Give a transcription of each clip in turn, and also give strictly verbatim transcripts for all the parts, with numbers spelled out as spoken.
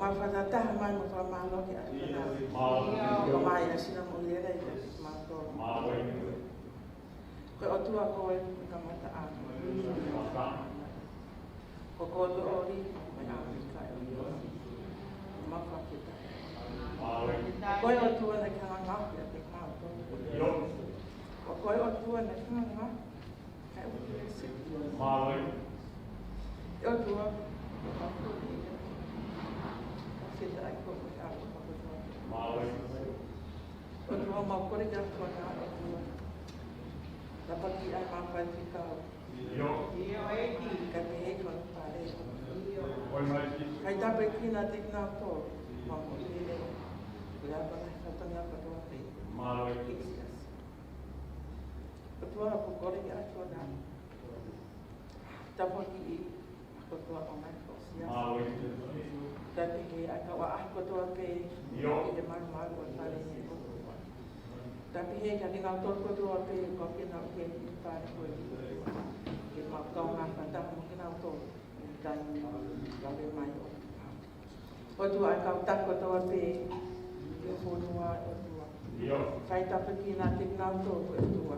Fakataha mai mo fakamālō ki he ʻAfiona. Mālō. Ko mai a sina mo lele i te mātou. Mālō. Ko e ʻOtua koe, ko e kamataʻanga. Ko koe ko e ʻoli, ko e ʻAmelika ʻe ʻOtua. Mau fakafetaʻi. Mālō. Ko e ʻOtua naʻe hanga ʻo ngaohi ʻa kinautolu. ʻIo. Ko e ʻOtua naʻe hanga ʻo ngaohi ʻa e ʻunivēsi. Mālō. ʻE ʻOtua, fakafetaʻi ko e ʻaloʻofa kotoa. Mālō. ʻOtua, mau kole ki he ʻAfiona, ʻOtua. Tāpuakiʻi ʻa e mafaifekau. ʻIo. Kae pehē ki hono fale. ʻIo. Kae tāpuekina ʻa kinautolu. Mau kole ki he ʻAfiona, ʻOtua, kotoa pē. Mālō. Kiʻi siasi. ʻOtua, ʻoku ou kole ki he ʻAfiona. Tāpuakiʻi ʻa e kotoa ʻo e ngaahi fakaʻosi. Mālō. Kae pehē ʻa e kau ʻaʻahi kotoa pē. ʻIo. ʻI he malumalu ʻo e fale ni, ʻOtua. Kae pehē kiate kinautolu kotoa pē, ʻoku ʻikai ke nau ʻi he fale ko eni. Ke mau kaungā fakataha mo kinautolu. ʻI he taimi ni, lave mai ʻOtua. ʻOtua, ʻa e kau taki kotoa pē ʻi he fonua, ʻOtua. ʻIo. Kae tāpuekina ʻa kinautolu, ʻOtua.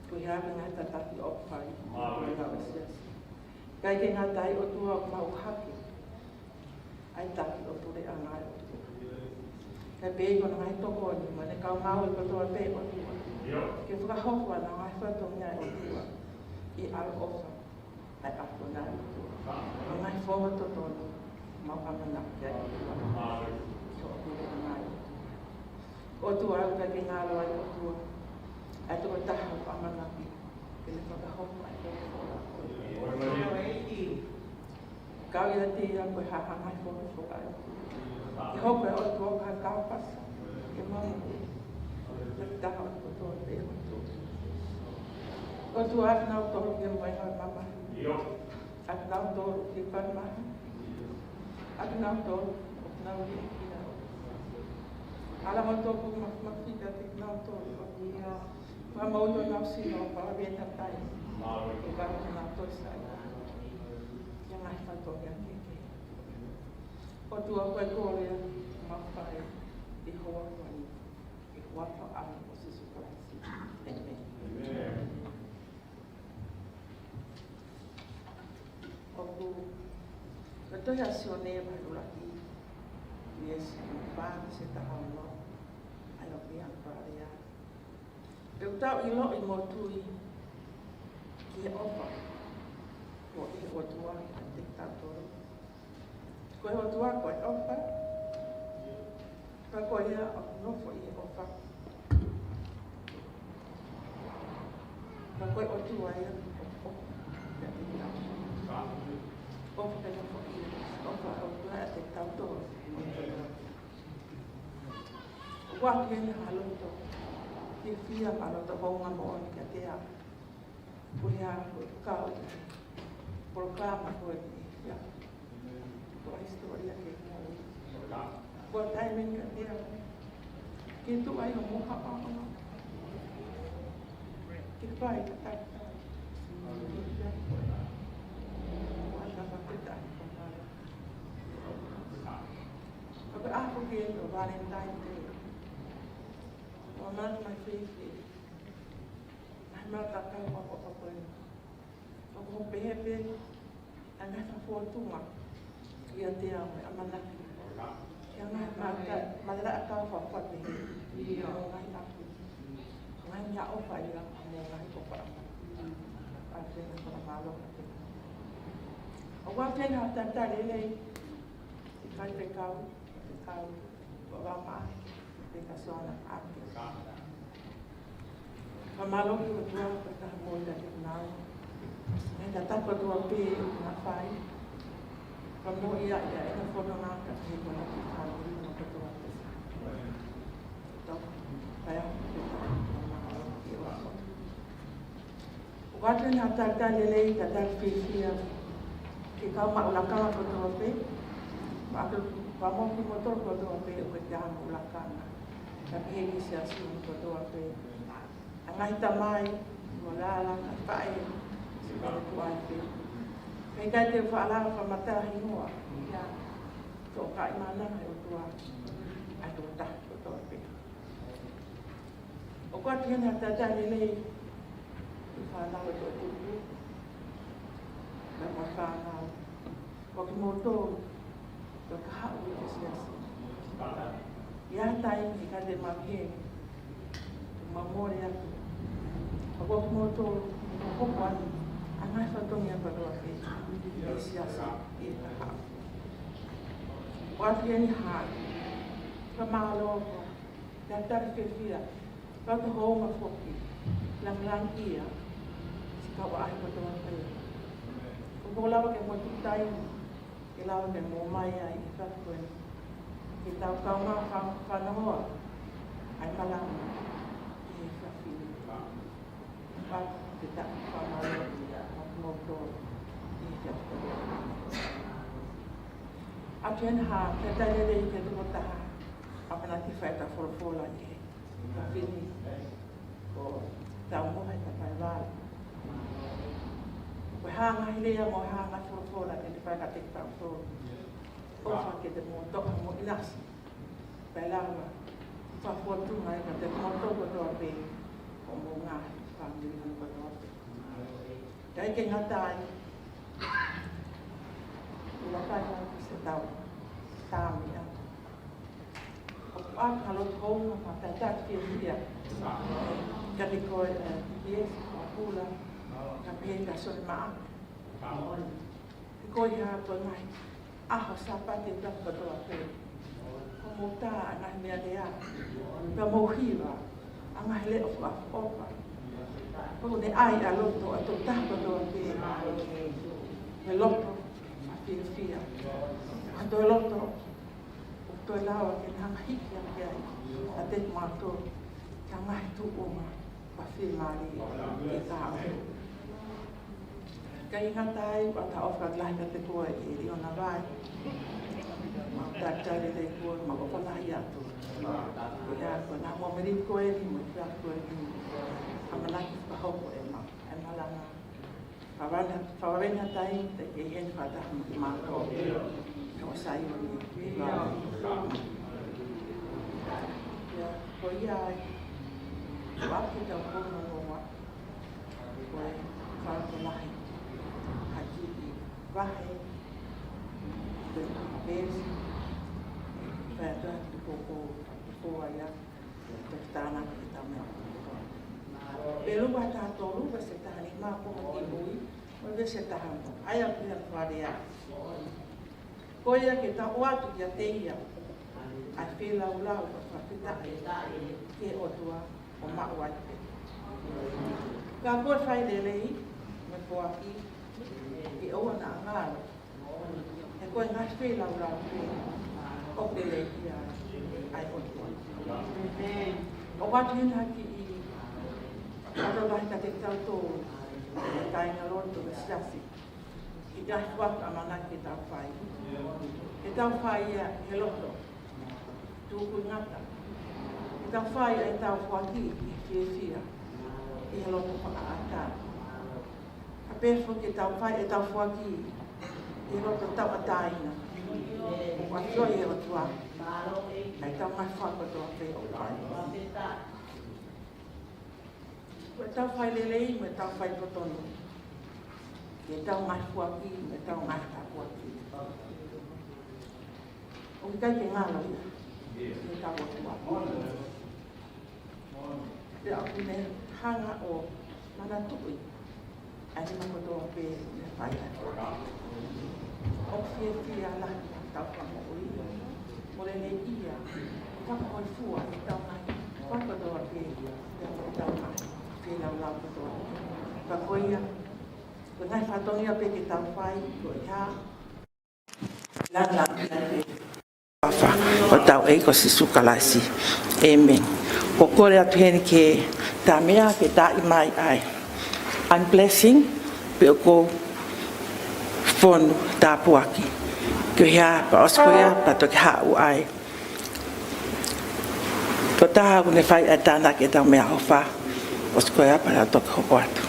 Ko e hā e ngaahi tataki ʻoku fai. Mālō. Ko e ngaahi siasi. ʻIkai ke ngata ai, ʻOtua, ʻoku mau hake ʻa e taki ʻo e puleʻanga, ʻOtua. Kae pehē ki hono ngaahi tokoni mo ʻene kau ngāue kotoa pē, ʻOtua. ʻIo. Ke fakahoko ʻa e ngaahi fatongia, ʻOtua. ʻI he ʻaloʻofa ʻa e ʻAfiona, ʻOtua. Ngaahi founga totonu, mau ʻamanaki ai, ʻOtua. Mālō. Ki hoʻo puleʻanga. ʻOtua, ʻoku ʻikai ke ngalo ai, ʻOtua. ʻA e tokotaha ʻoku ʻamanaki ke ne fakahoko ʻa e folofola. Mālō. Kau ʻiate ia ko e hā ha ngaahi folofola. Ke hoko ʻa e ʻOtua ko ha kāpasa ke maʻu ʻe he taki kotoa pē, ʻOtua. ʻOtua, ʻa kinautolu ki he mohenga ʻo e mamahi. ʻIo. ʻA kinautolu ki he fale maha. ʻA kinautolu ʻoku nau liʻaki ʻa e ʻOtua. Ala mo tō ko ma, ma fika te kinautolu. ʻIo. Fakamoʻui honau sino, fakavenga tai. Mālō. Ke kau kinautolu sai. Ki he ngaahi fatongia kehekehe. ʻOtua, ko e kole ʻoku mau fai ʻi he houa ko eni, ʻi he huafa ʻo Sīsū Kalaisi. ʻĒmeni. ʻĒmeni. ʻOku, ko e tohi ʻa Sione vahe ʻuluaki, veesi fā ki he taha ono, ʻa ia ʻoku ʻi he ʻAositelēlia. Pea ʻoku tau ʻiloʻi mo tui ki he ʻofa ʻo e ʻOtua kiate kitautolu. Ko e ʻOtua ko e ʻofa, pea ko ia ʻoku nofo ʻi he ʻofa, pea ko e ʻOtua ia ʻoku ʻofa kiate kitautolu. ʻOfa ke nofo ʻi he ʻofa ʻa e ʻOtua kiate kitautolu. ʻOku ʻi ai ha loto fiefia mo ha loto houngaʻia moʻoni kiate au. Ko ia ʻoku kau ʻi he polokalama ko eni ia. Ko e hisitōlia kehe ia. Ko e taimi ni kiate au ke tuʻu ai ʻo mo ha ʻaonga ke fai ha taki. Ko e ʻaho ko eni ʻo Valentine Day. ʻOku ou ʻamanaki mai fēfē ʻa e meʻa tatau ʻoku ou fai ko eni? ʻOku ou pehē pē ʻa e ngaahi fakafōtunga ʻiate au mo e ʻamanaki ki he ngaahi mata, mata ʻa e kau fakafaʻahi. ʻIo. Ngaahi ʻapi, ngaahi meʻaʻofa ia, mo e ngaahi ʻofa ʻa e ʻAfiona. ʻOku ou talitali fakamālō atu. ʻOku ou talitali ha talitali lelei ki he faifekau, faifekau, ʻo Vama, pe ka sona ake. Fakamālō ki he ʻOtua, ko e taha mo ia ke nau. ʻE tatau kotoa pē ʻoku na fai. Ka mo ia ia ʻena fononga ka ke kona ki a ui na kotoa pē. Tau, kae ʻoku ou talitali ha talitali lelei, talitali fiefia ki he kau maʻu lakanga kotoa pē, mo e kau maʻu kimoutolu kotoa pē ʻoku ʻikai ke maʻu lakanga, kae pehē ki he siasi kotoa pē. ʻA e ngaahi tamai, mo e lālanga, faʻē, siʻi pele tuai pē. Pea ʻikai te u faʻa lava ʻo fakamatala hingoa ia. Tokaʻi mana ʻa e ʻOtua ʻa e tokotaha kotoa pē. ʻOku ʻoatu heni ha talitali lelei ki he fānau ʻa e toʻutupu, mo e fānau, ʻo kimoutolu ʻoku haʻu ki he siasi. ʻI ha taimi ʻe ʻikai te mau ʻi heni, ʻoku mau mole atu. Ka ko kimoutolu ʻoku hoko atu ʻa e ngaahi fatongia kotoa pē ʻi he siasi ʻi he kahaʻu. ʻOatu heni ha fakamālō, ko e talitali fiefia, ka ko e hounga foki, lāngilangiʻia siʻi kau ʻaʻahi kotoa pē. ʻOku ou lava ke mo tuku taimi ke lava ke mou ō mai ai ʻi he efiafi ko eni, ke tau kaungā fa-, fanongo ʻa e malanga ʻi he efiafi ni. Pea ke tau fakamālō ʻa kimoutolu ʻi he efiafi ko eni. ʻOatu heni ha talitali lelei ki he tokotaha ʻamanaki ke fai ʻetau folofola ʻi he efiafi ni, ko Taumohe Tapaivai. Ko e hā e ngaahi lea mo e hā e ngaahi folofola te ne fai kiate kitautolu? ʻOfa ke te mo toʻo mo ʻinasi, pea lava ʻo fakafotunga ai kiate kimoutolu kotoa pē, ʻo mo e ngaahi fāmili kotoa pē. ʻIkai ke ngata ai, ʻoku ou fakaʻapaʻapa ke tau tāmi atu. ʻOku ʻoatu ha loto hounga mo e talitali fiefia kiate koe, ē, T P S, ʻa Pula, kae pehē kia Soni Maʻa. He ko ia ko e ngaahi ʻaho Sāpate ʻoku tau kotoa pē, ʻoku mou tā ʻa e ngaahi meʻa lea, pea mou hiva ʻa e ngaahi leʻo fakaʻofoʻofa. ʻOku ne ʻai ʻa e loto ʻa e tokotaha kotoa pē he loto fiefia. ʻA e toe loto ʻoku toe lava ke ne hanga hiki hake ai ʻa e tēpile mātuʻa ki he ngaahi tuʻunga ʻoku fiemālie ke tā atu. ʻIkai ngata ai, ʻoatu ha ʻofa lahi kiate koe ʻe Liona Vai. Mau talitali lelei koe, mau ʻofa lahi atu. Ko ia, ko e ngaahi momeniti ko eni, mo e efiafi ko eni, ʻamanaki fakahoko ʻe maʻa, ʻe malanga. Fakavavevave ha taimi te ke ʻi heni fakataha mo kimautolu. Ko Saione, ia. Ia, ko ia ai. Ko ʻetau konga noa. Ko e fakalotolahi. Ha kiʻi vahe. Ko e veesi. Fai atu ʻa e koko, koko ia. Ko e tānaki ki heʻetau meʻa. Hepelū vahe taha tolu, veesi taha nima, ko e kimuʻa, mo e veesi taha ono. ʻA ia ʻoku ne pehē ʻa e lea. Ko ia ke tau ʻoatu kiate ia ʻa e feilaulau ʻo e fakafetaʻi ki he ʻOtua ʻo maʻu ai pē. Ka ko e fai lelei mo e foaki ke ʻoua naʻa ngalo. He ko e ngaahi feilaulau pē ʻoku lelei ia ʻa e ʻOtua. ʻOku ʻoatu heni ha kiʻi fakataha kiate kitautolu, kāinga lotu ʻo e siasi. Ki he ngaahi foaki ʻamanaki ke tau fai. Ke tau fai ia he loto tukuingata. Ke tau fai ʻetau foaki ʻi he fiefia, ʻi he loto fakaʻatā. Ka pehē foki ke tau fai ʻetau foaki ʻi he loto tauʻatāina. ʻOku ʻafioʻi ʻe he ʻOtua ʻa ʻetau ngaahi foaki kotoa pē ʻoku fai. Ko ʻetau fai lelei, mo ʻetau fai totonu. Ke tau ngaahi foaki, mo ʻetau ngaahi tāpuaki. ʻOku ʻikai ke ngalo ia, ke tau ʻOtua. Pea ʻoku ne hanga ʻo manatuʻi ʻa e nima kotoa pē ne fai atu. ʻOku fiefia lahi ʻetau fakamoʻui. Mo lelei ia, fakahōifua ʻetau ngaahi foaki kotoa pē, pea mo ʻetau ngaahi feilaulau kotoa pē. Ka ko ia, ko e ngaahi fatongia pē ke tau fai, ko e hā, lāngilangi pē ʻa hotau ʻEiki ko Sīsū Kalaisi. ʻĒmeni. ʻOku ou kole atu heni ki he tamaiki ke taaʻi mai ʻa e blessing, pea ʻoku ou fonu tāpuaki. Ko ia pea ʻosi ko ia pea toki haʻu ai. Ko e tokotaha ʻoku ne fai ʻa e tānaki ʻetau meʻaʻofa. ʻOsi ko ia pea toki hoko atu.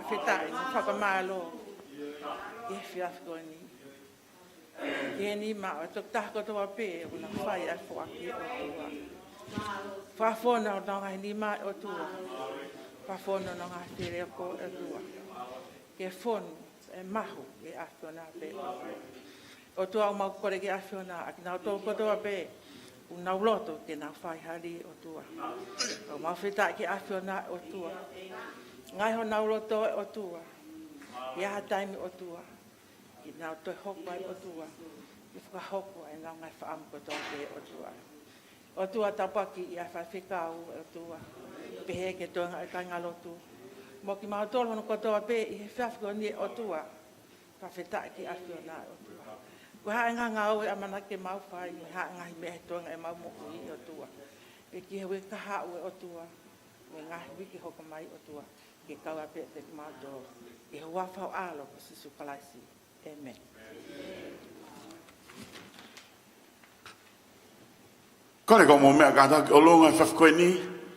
Fakafetaʻi mo fakamālō he efiafi ko eni. Ke ni ma o tokotaha kotoa pē ʻoku nau fai ʻa e foaki ʻOtua. Fakafonu honau ngaahi nima ʻOtua. Fakafonu honau ngaahi feleoko ʻOtua. Ke fonu e mahu ke ʻAfiona pē ʻOtua. ʻOtua ʻoku mau kole ki he ʻAfiona, ʻa kinautolu kotoa pē ʻoku nau loto ke nau fai hali ʻOtua. ʻOku mau fakafetaʻi ki he ʻAfiona ʻOtua. Ngaahi honau loto ʻOtua. ʻI ha taimi ʻOtua. Ke nau toe hoko ai ʻOtua. Ke fakahoko ai ʻenau ngaahi fakaʻamu kotoa pē ʻOtua. ʻOtua tāpuakiʻi ʻa e faifekau ʻOtua. Pehē ki he toenga ʻo e kāingalotu. Mo kimautolu hono kotoa pē ʻi he efiafi ko eni ʻOtua. Fakafetaʻi ki he ʻAfiona ʻOtua. Ko e hā e ngaahi ngāue ʻamanaki ke mau fai, mo e hā e ngaahi meʻa he toenga ʻemau moʻui ʻOtua. Pea ki he uike kahaʻu ʻOtua. Mo e ngaahi uike hoko mai ʻOtua. Ke kau ai pē kimautolu. ʻI he huafa ho ʻAlo ko Sīsū Kalaisi. ʻĒmeni. Kole ke mou meʻa kātoa ki ʻolunga he efiafi ko eni.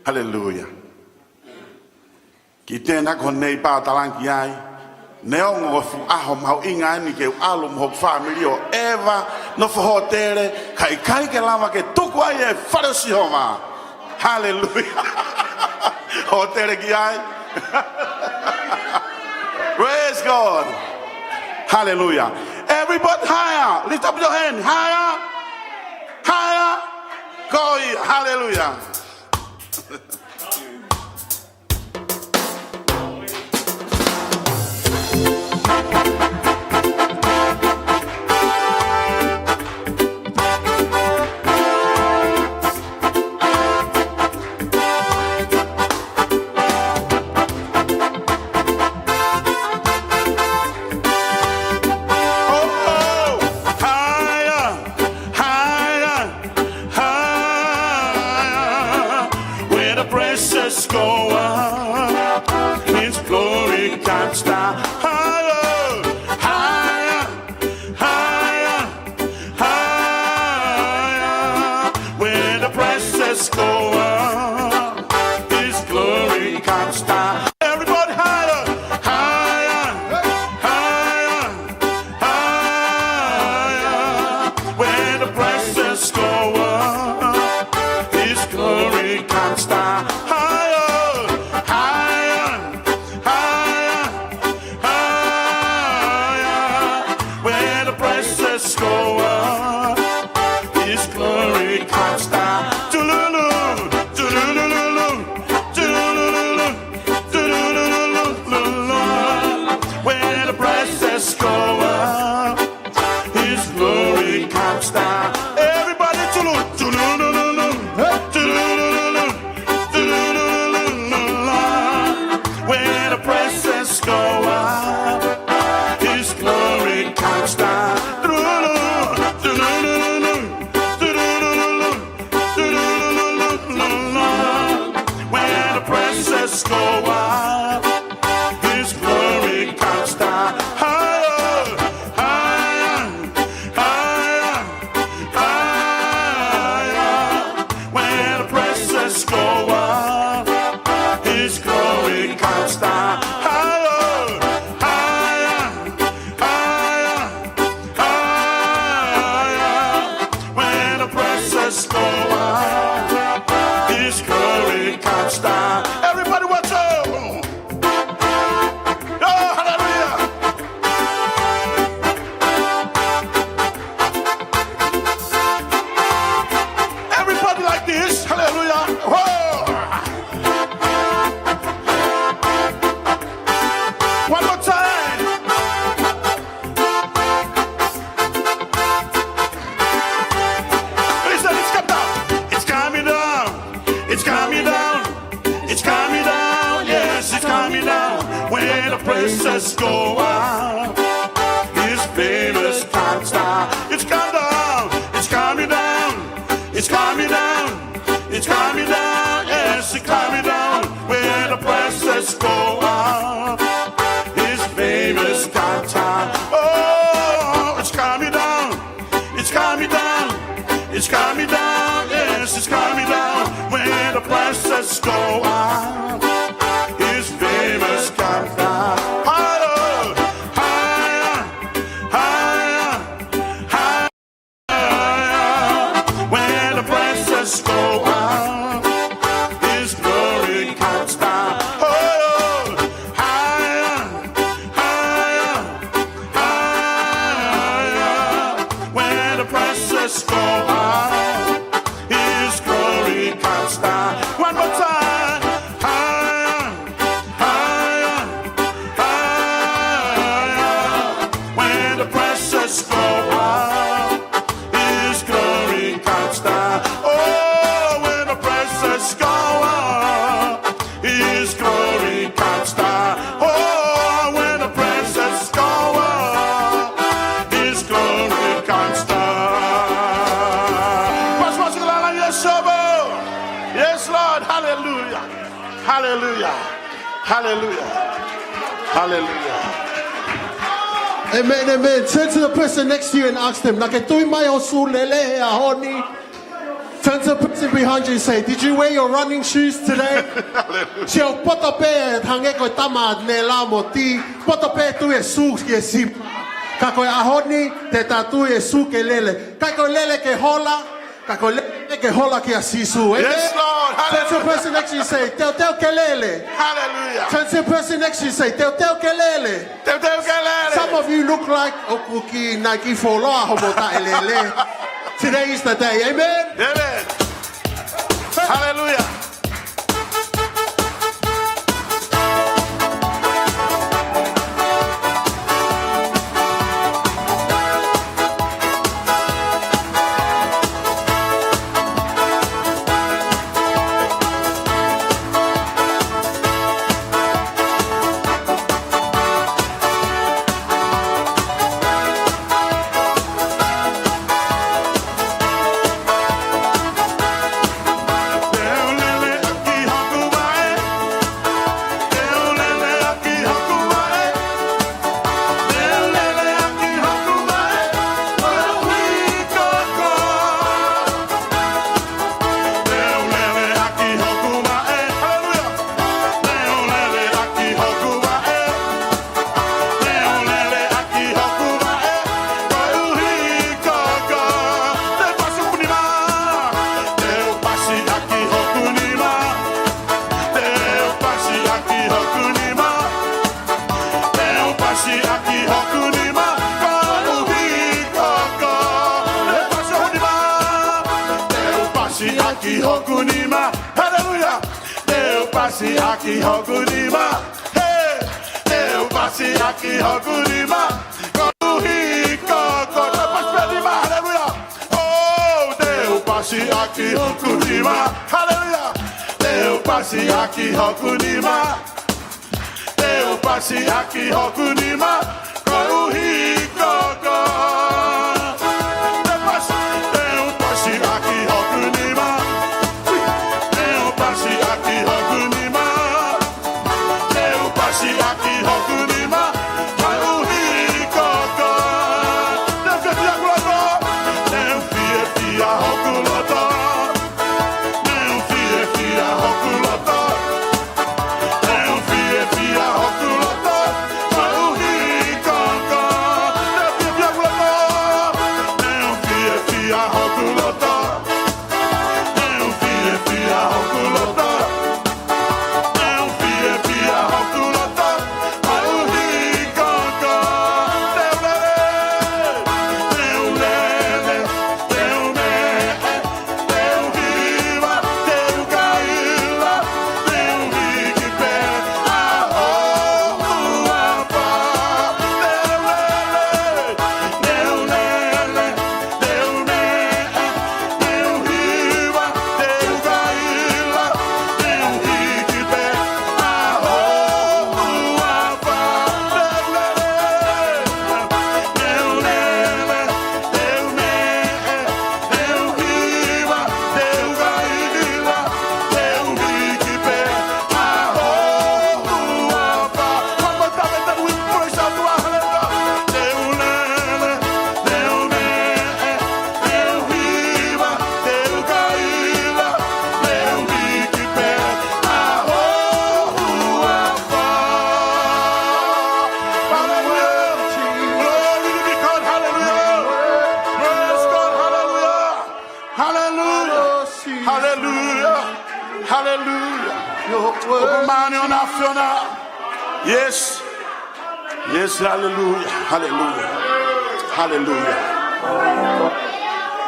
Haleluia. Kiʻi tēnaki ho neighbor ʻo talaange ki ai. Neongo ko e fuʻu ʻaho mahuʻinga eni ke u ʻalu mo hoku fāmili ʻo ʻeva nofo hōtele, ka ʻikai ke lava ke tuku ai e fale ʻo Sihova. Haleluia. Hōtele ki ai. Praise God. Hallelujah. Everybody higher. Lift up your hand. Higher. Higher. Go. Hallelujah. Oh, higher, higher, higher. Where the praises go up, His glory comes down. Higher, higher, higher, higher. Where the praises go up, His glory comes down. Everybody higher, higher, higher, higher. Where the praises go up, His glory comes down. Higher, higher, higher, higher. Where the praises go up, His glory comes down. Tululu, tululu, tululu, tululu. Where the praises go up, His glory comes down. Everybody, tulu, tulululu, tulululu, tulululu. Where the praises go up, His glory comes down. Tululu, tulululu, tulululu. When the praises go up, His glory comes down. Higher, higher, higher, higher. When the praises go up, His glory comes down. Higher, higher, higher, higher. When the praises go up, His glory comes down. Everybody, watch out! Oh, hallelujah! Everybody like this. Hallelujah. Whoa. One more time. Listen, it's come down. It's coming down. It's coming down. It's coming down. Yes, it's coming down. When the praises go up, His famous comes down. It's come down. It's coming down. It's coming down. It's coming down. Yes, it's coming down. When the praises go up, His famous comes down. Oh, it's coming down. It's coming down. It's coming down. Yes, it's coming down. When the praises go up, His famous comes down. Hallelujah. Hallelujah. Hallelujah. Hallelujah. Amen, amen. Turn to the person next to you and ask them, "Naʻa ke tui mai hoʻo sū lele he ʻaho ni?" Turn to the person behind you and say, "Did you wear your running shoes today?" Hallelujah. Sio, poto pē, hangē ko e tama nela mo tī, poto pē tui e sū ki he sipa. Ka ko e ʻaho ni, te ta tui e sū ke lele. ʻIkai ko e lele ke hola, ka ko e lele ke hola kia Sīsū. Amen? Yes, Lord. Turn to the person next to you and say, "Teuteu ke lele." Hallelujah. Turn to the person next to you and say, "Teuteu ke lele." Teuteu ke lele. Some of you look like ʻoku kiʻi nai kiʻi fuoloa hoʻomo taʻe lele. Today is the day. Amen? Amen. Hallelujah. Te u pasi ʻaki hoku nima. Hallelujah. Te u pasi ʻaki hoku nima. Hey! Te u pasi ʻaki hoku nima. Koeʻuhi ko koe. Te u pasi pē nima. Hallelujah. Oh, te u pasi ʻaki hoku nima. Hallelujah. Te u pasi ʻaki hoku nima. Te u pasi ʻaki hoku nima, koeʻuhi ko koe. Te u pasi, te u pasi ʻaki hoku nima. Te u pasi ʻaki hoku nima. Te u pasi ʻaki hoku nima, koeʻuhi ko koe. Te u fiefia hoku loto. Te u fiefia hoku loto. Te u fiefia hoku loto. Te u fiefia hoku loto, koeʻuhi ko koe. Te u fiefia hoku loto. Te u fiefia hoku loto. Te u fiefia hoku loto. Te u fiefia hoku loto, koeʻuhi ko koe. Te u lele, te u lele, te u meʻe, te u hiva, te u kaila, te u hiki pē ʻa hoku ʻAfio. Te u lele, te u lele, te u meʻe, te u hiva, te u kaila, te u hiki pē ʻa hoku ʻAfio. Te u lele, te u lele, te u meʻe, te u hiva, te u kaila, te u hiki pē ʻa hoku ʻAfio. One more time, and then we praise out to our hallelujah. Te u lele, te u meʻe, te u hiva, te u kaila, te u hiki pē ʻa hoku ʻAfio. Hallelujah. Glory to be God. Hallelujah. Praise God. Hallelujah. Hallelujah. Hallelujah. Hallelujah. ʻOku māʻoniʻoni ʻa e ʻAfiona. Yes. Yes, hallelujah. Hallelujah. Hallelujah.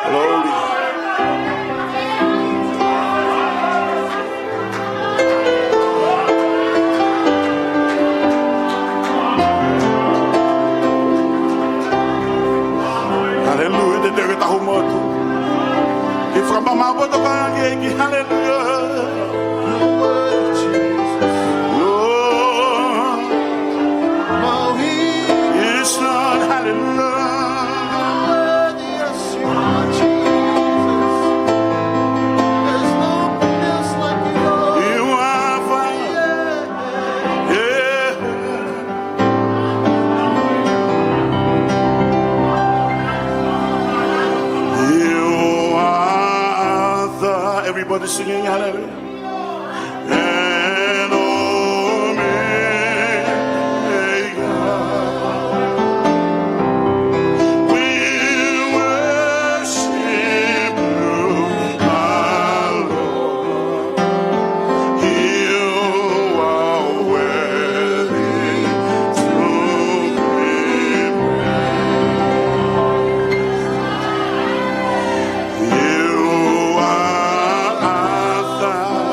Glory. Hallelujah. Te teu ke tahu motu. Ke fakamamaʻo poto ka ke ki hallelujah. Lord, it's not hallelujah. Everybody singing hallelujah. And Omega. We worship you, our Lord. You are worthy to be praised. You are Alpha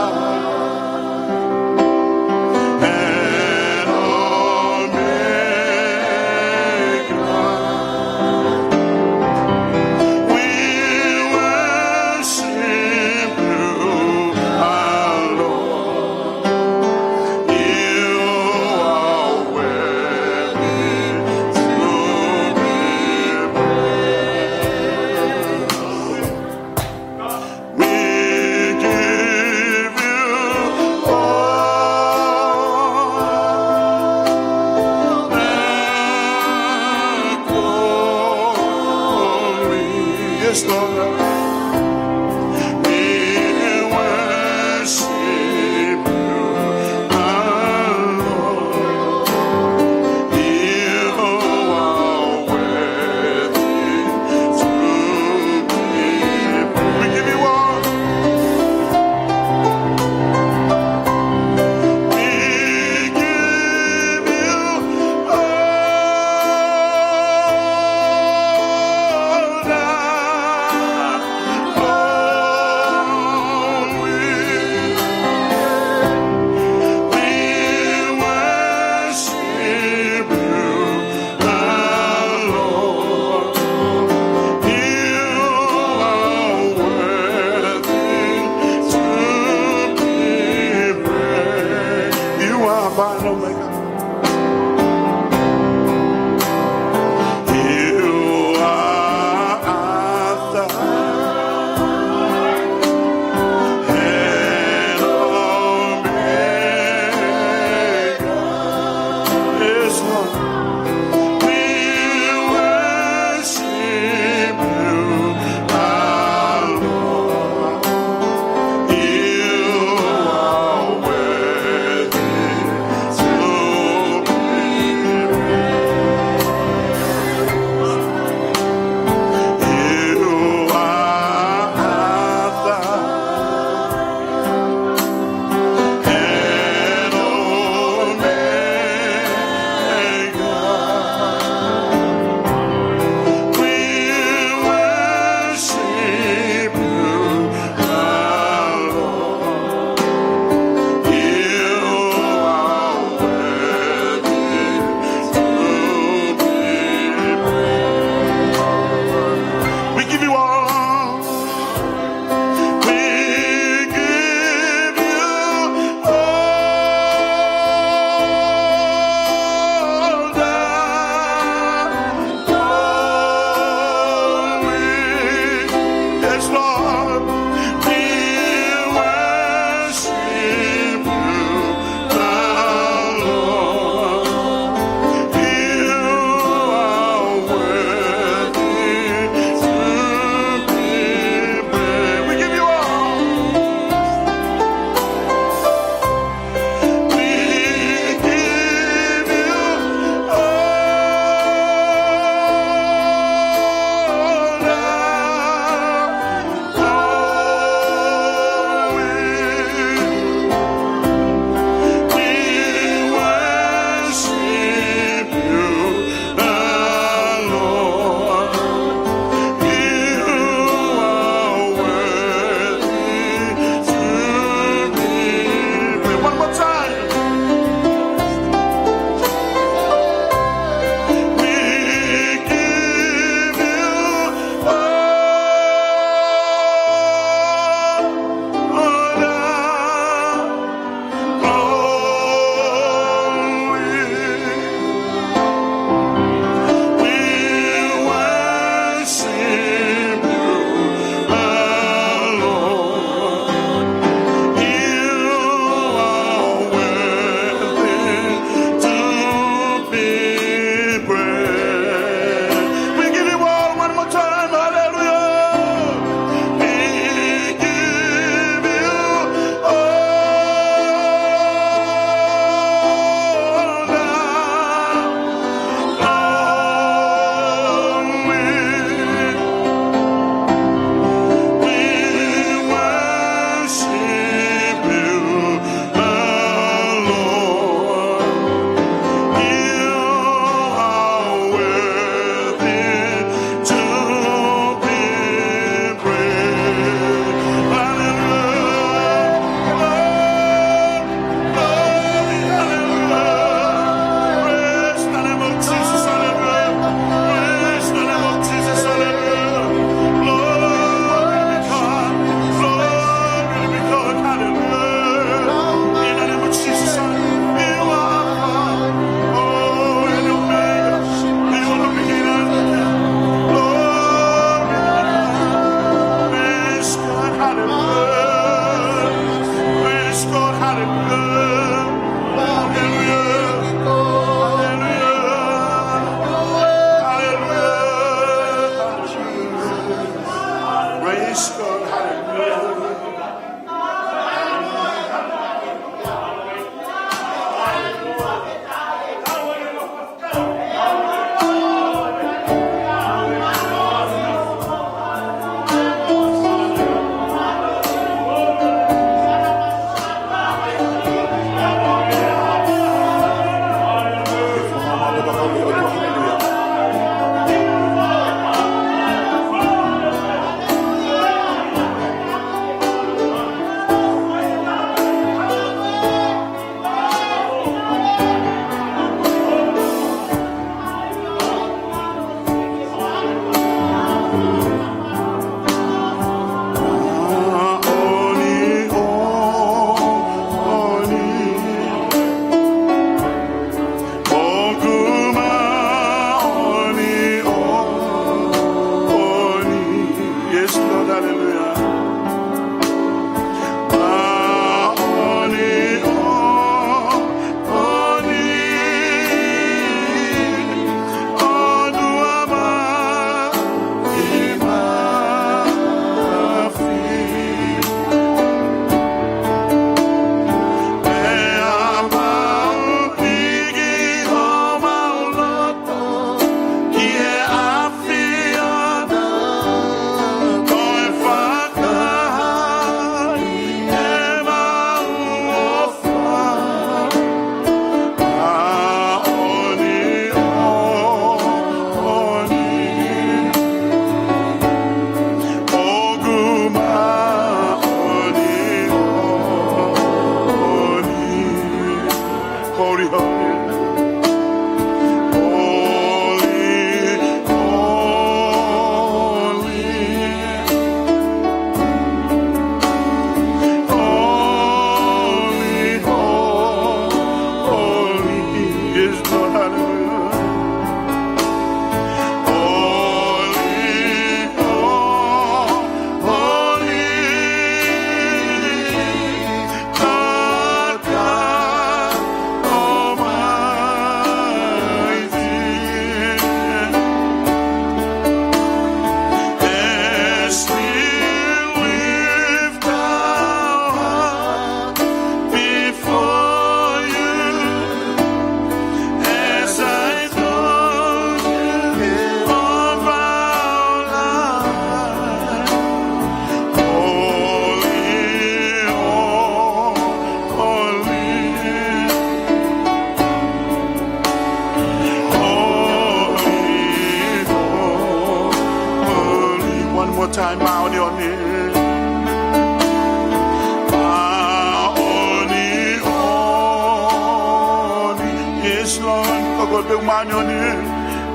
Māʻoniʻoni,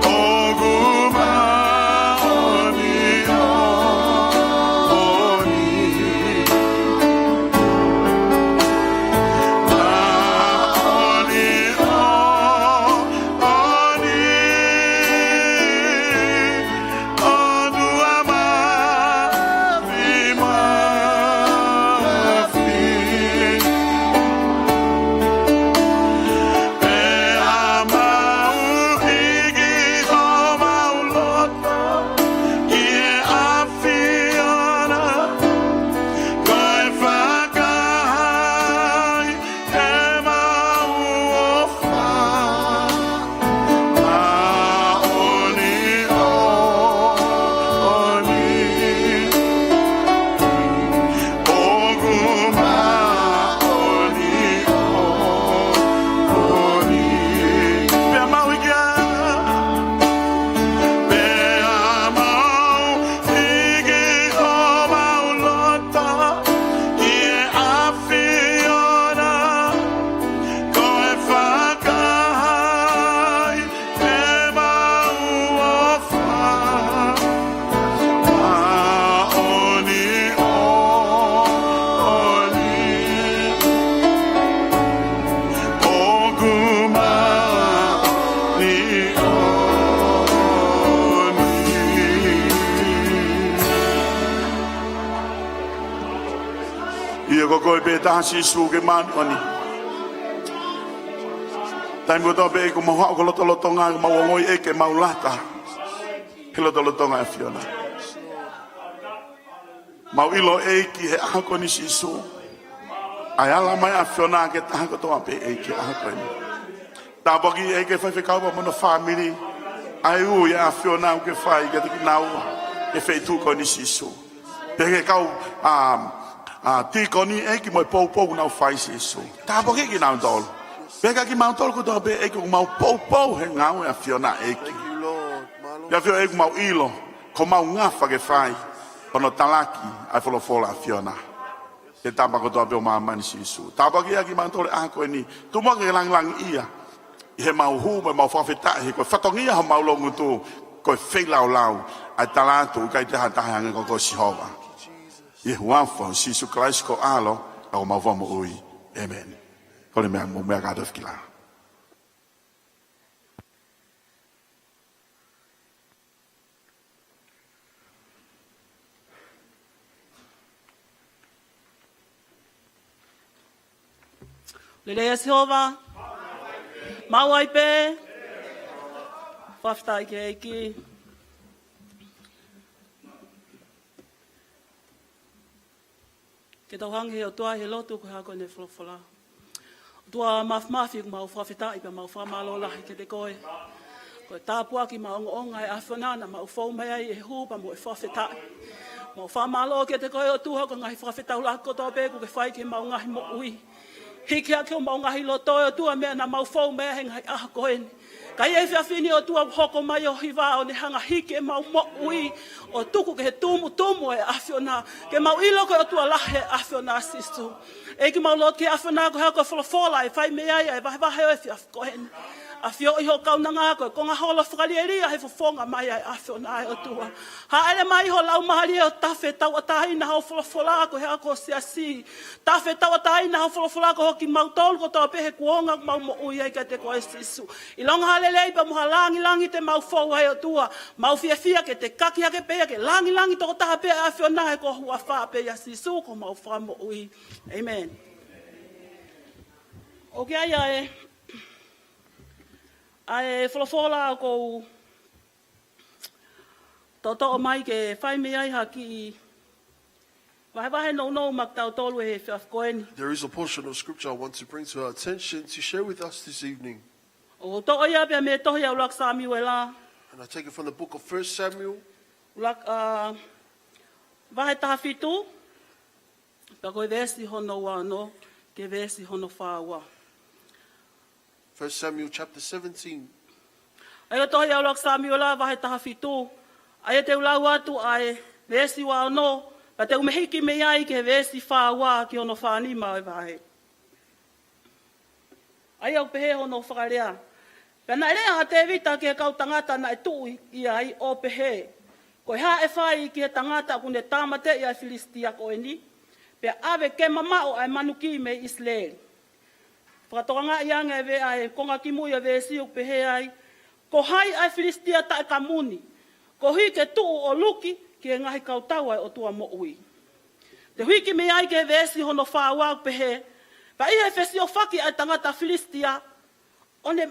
ʻoku māʻoniʻoni. Māʻoniʻoni. ʻOtua mafimafi. Pea mau hiki homau loto ki he ʻAfiona, ko e fakahā ʻemau ʻofa. Māʻoniʻoni. ʻOku māʻoniʻoni. Pea mau hiki ā. Pea mau hiki homau loto ki he ʻAfiona, ko e fakahā ʻemau ʻofa. Māʻoniʻoni. ʻOku māʻoniʻoni. ʻIo, ko koe pē taha Sīsū ke māʻoniʻoni. Taimi kotoa pē ʻoku mau haʻu ki ho lotolotonga, ʻoku mau ongoʻi ʻEiki ʻemau lata he lotolotonga ʻo e ʻAfiona. Mau ʻilo ʻEiki he ʻaho ko eni Sīsū, ʻa e ala mai ʻa e ʻAfiona ki he taha kotoa pē ʻEiki he ʻaho ko eni. Tāpuakiʻi ʻEiki e faifekau pea mo hono fāmili, ʻa e ui ʻa e ʻAfiona ʻoku ke fai kiate kinaua he feituʻu ko eni Sīsū. Pea ki he kau, um, uh, tīkoni ʻEiki mo e poupou ʻoku nau fai Sīsū. Tāpuakiʻi kinautolu. Pea kiate kimautolu kotoa pē ʻEiki ʻoku mau poupou he ngāue ʻa e ʻAfiona ʻEiki. Thank you, Lord. Mālō. ʻE ʻAfio ʻEiki mau ʻilo, ko homau ngafa ke fai, hono talaki ʻa e folofola ʻa e ʻAfiona he tapa kotoa pē ʻo māmani Sīsū. Tāpuakiʻi ʻa kimautolu he ʻaho ko eni. Tuku muʻa ke langilangiʻia ʻi heʻemau hū mo ʻemau fakafetaʻi, he ko e fatongia homau loungutu ko e feilaulau ʻa e talaatu ʻoku ʻikai toe ʻi ai ha taha hangē ko koe Sihova. ʻI he huafa ʻo Sīsū Kalaisi ko ho ʻAlo, ko homau Fakamoʻui. ʻĒmeni. Kole meʻa mo meʻa kātoa ki lalo. Lelei ʻa Sihova. Maʻu ai pē. Fakafetaʻi ki he ʻEiki. Ke tau hanga ʻe he ʻOtua ʻi he lotu ko e hā ko eni e folofola. ʻOtua Māfimafi, ʻoku mau fakafetaʻi pea mau fakamālō lahi kiate koe. Ko e tāpuaki maʻongoʻonga ʻa e ʻAfiona naʻa mau fou mai ai ʻi he hū pea mo e fakafetaʻi. Mau fakamālō kiate koe ʻOtua ko e ngaahi fakafetaulaki kotoa pē ʻoku ke fai ki heʻemau ngaahi moʻui. Hiki hake homau ngaahi loto ʻe ʻOtua meʻa naʻa mau fou mai ai he ngaahi ʻaho ko eni. Ka ʻi he efiafi ni ʻOtua ʻoku hoko mai ho hiva ʻo ne hanga hiki ʻemau moʻui ʻo tuku ki he tumutumu ʻo e ʻAfiona. Ke mau ʻilo ko e ʻOtua lahi ʻa e ʻAfiona Sīsū. ʻEiki mau lotu ki he ʻAfiona ko e hā ko e folofola ʻe fai mei ai ʻa e vahevahe ʻo e efiafi ko eni. ʻAfioʻi ho kaunanga ko e konga holo fakalielia he fofonga mai ʻa e ʻAfiona ʻe ʻOtua. Hāʻele mai ho Laumālie ʻo tafe tauʻatāina ho folofola ko e hā ko e siasi. Tafe tauʻatāina ho folofola ko kimautolu kotoa pē he kuonga ʻoku mau moʻui ai kiate koe Sīsū. ʻIlonga ha lelei pea mo ha langilangi te mau fou ai ʻOtua. Mau fiefia ke te kaki hake pē ia ke langilangi tokotaha pē ʻa e ʻAfiona he ko ho huafa pē ia Sīsū ko homau Fakamoʻui. ʻĒmeni. ʻOku ʻi ai ʻa e, ʻa e folofola ʻoku ou toʻotoʻo mai ke fai mei ai ha kiʻi vahevahe nounou maʻa kitautolu he efiafi ko eni. There is a portion of scripture I want to bring to our attention to share with us this evening. ʻOku ou toʻo ia pea mei he tohi ʻa ʻUluaki Samiuela. And I take it from the book of First Samuel. ʻUluaki, ā, vahe taha fitu. Pea ko e veesi hono ua ono ki he veesi hono fā ua. First Samuel chapter seventeen. ʻA ia ko e tohi ʻa ʻUluaki Samiuela vahe taha fitu. ʻA ia te u lau atu ʻa e veesi ua ono, pea te u mehiki mei ai ki he veesi fā ua ki hono fā nima ʻo e vahe. ʻA ia ʻoku pehē hono fakalea. Pea naʻe lea ʻa Tēvita ki he kau tangata naʻe tuʻu ʻi ai ʻo pehē, Ko e hā ʻe fai ki he tangata ʻoku ne tāmateʻi ʻa e Filisitia ko eni, pea ʻave ke mamaʻo ʻa e manuki mei ʻIsileli? Fakatokangaʻi ange e veʻe ʻa e konga kimui ʻa e veesi ʻoku pehē ai, Ko hai ʻa e Filisitia taʻekamu ni, koeʻuhi ke tuʻu ʻo luki ki he ngaahi kautau ʻa e ʻOtua moʻui. Te u hiki mei ai ki he veesi hono fā ua ʻoku pehē, Pea ʻi he fesiofaki ʻa e tangata Filisitia, ʻo ne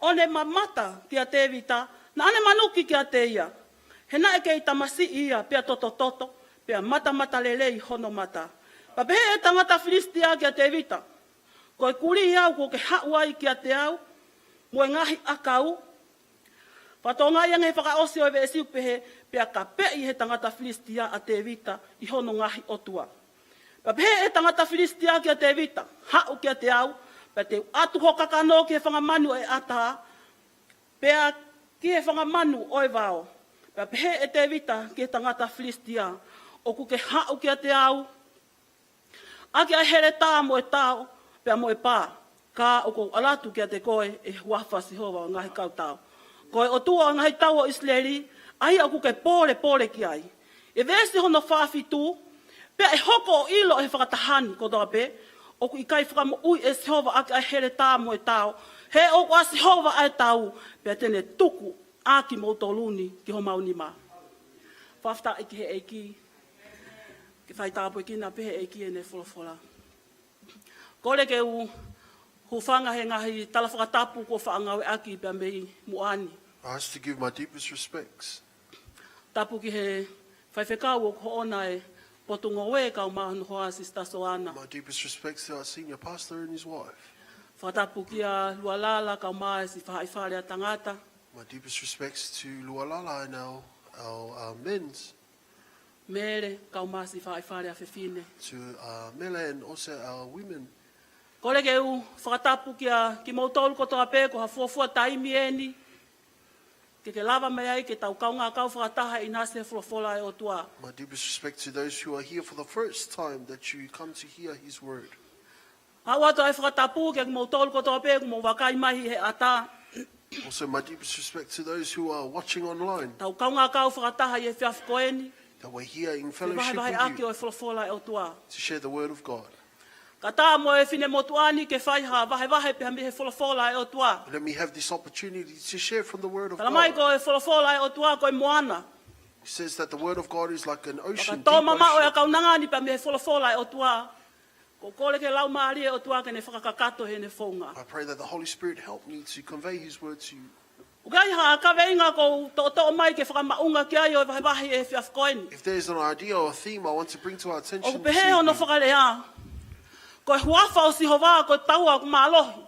ʻo ne mamata kia Tēvita, naʻa ne manuki kiate ia. He naʻe kei tamasiʻi ia, pea totototo, pea matamatalelei hono mata. Pea pehē ʻe he tangata Filisitia kia Tēvita, Ko e kulī au kuo ke haʻu ai kiate au mo e ngaahi ʻakau. Fakatokangaʻi ange he fakaʻosi ʻo e veesi ʻoku pehē, Pea kapeʻi ʻe he tangata Filisitia ʻa Tēvita ʻi hono ngaahi ʻotua. Pea pehē ʻe he tangata Filisitia kia Tēvita, Haʻu kiate au, pea te u ʻatu ho kakano ki he fanga manu ʻo e ʻatā, pea ki he fanga manu ʻo e vao. Pea pehē ʻe Tēvita ki he tangata Filisitia, ʻOku ke haʻu kiate au ʻaki ʻa e heletā mo e tao, pea mo e pā, ka ʻoku ou ʻalu atu kiate koe ʻi he huafa ʻo Sihova ʻo e ngaahi kautau, ko e ʻOtua ʻo e ngaahi tau ʻo ʻIsileli, ʻa ia ʻoku ke pōlepole ki ai. ʻI he veesi hono fā fitu, Pea ʻe hoko ʻo ʻilo ʻe he fakataha ni kotoa pē, ʻoku ʻikai fakamoʻui ʻe Sihova ʻaki ʻa e heletā mo e tao, he ʻoku ʻa Sihova ʻa e tau, pea te ne tuku ʻa kimoutolu ni ki homau nima. Fakafetaʻi ki he ʻEiki, ke faitāpuekina pē he ʻEiki ʻene folofola. Kole ke u hūfanga he ngaahi tala fakatapu kuo faʻa ngāueʻaki pea mei muʻa ni. I ask to give my deepest respects. Tapu ki he faifekau ʻoku hoʻona e potungāue kae ʻumaʻā hono hoa Sister Soana. My deepest respects to our senior pastor and his wife. Fakatapu kia Lualala kae ʻumaʻā e siʻi faʻahi fale ʻa tangata. My deepest respects to Lualala and our, our, uh, men's. Mele kae ʻumaʻā e siʻi faʻahi fale ʻa fefine. To, uh, Mele and also our women. Kole ke u fakatapu kia kimoutolu kotoa pē ko ha fuofua taimi eni ke ke lava mai ai ke tau kaungā kau fakataha ʻi he ʻinasi he folofola ʻa e ʻOtua. My deepest respect to those who are here for the first time that you come to hear his word. Haʻu atu ʻa e fakatapu kia kimoutolu kotoa pē ʻoku mou vakai mai he ʻatā. Also, my deepest respect to those who are watching online. Tau kaungā kau fakataha ʻi he efiafi ko eni. That we're here in fellowship with you. Ke vahevaheʻaki ʻo e folofola ʻa e ʻOtua. To share the word of God. Kae ʻatā mo e finemotuʻa ni ke fai ha vahevahe pē mei he folofola ʻa e ʻOtua. Let me have this opportunity to share from the word of God. Tala mai ko e folofola ʻa e ʻOtua ko e moana. It says that the word of God is like an ocean, deep ocean. Fakatō mamaʻo ʻa e kaunanga ni pē mei he folofola ʻa e ʻOtua. ʻOku ou kole ke Laumālie ʻo e ʻOtua ke ne fakakakato heʻene founga. I pray that the Holy Spirit help me to convey his word to you. ʻOku ʻi ai ha kaveinga ʻoku ou toʻotoʻo mai ke fakamaʻunga ki ai ʻo e vahevahe he efiafi ko eni. If there is an idea or a theme I want to bring to our attention this evening, ʻoku pehē hono fakalea, Ko e huafa ʻo Sihova ko e taua ʻoku mālohi. It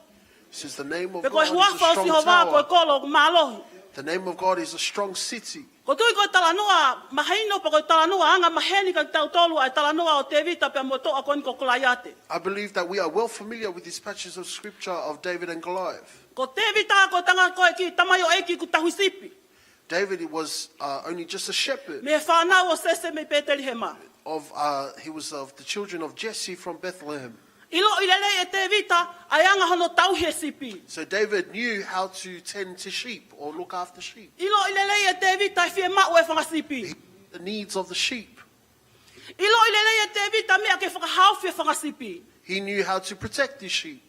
says the name of God is a strong tower. Pe ko e huafa ʻo Sihova ko e kolo ʻoku mālohi. The name of God is a strong city. ʻOku ou tui ko e talanoa mahino pea ko e talanoa angamaheni kiate kitautolu ʻa e talanoa ʻo Tēvita pea mo e toʻa ko eni ko Kolaiate. I believe that we are well familiar with these passages of scripture of David and Goliath. Ko Tēvita ko e tangata ko ē kiʻi tamaioʻeiki ʻoku tauhi sipi. David was, uh, only just a shepherd. Mei he fānau ʻo Sese mei Pētelihema. Of, uh, he was of the children of Jesse from Bethlehem. ʻIloʻi lelei ʻe Tēvita ʻa e anga hono tauhi e sipi. So David knew how to tend to sheep or look after sheep. ʻIloʻi lelei ʻe Tēvita e fiemaʻu e fanga sipi. The needs of the sheep. ʻIloʻi lelei ʻe Tēvita e meʻa ke fakahaofi e fanga sipi. He knew how to protect his sheep.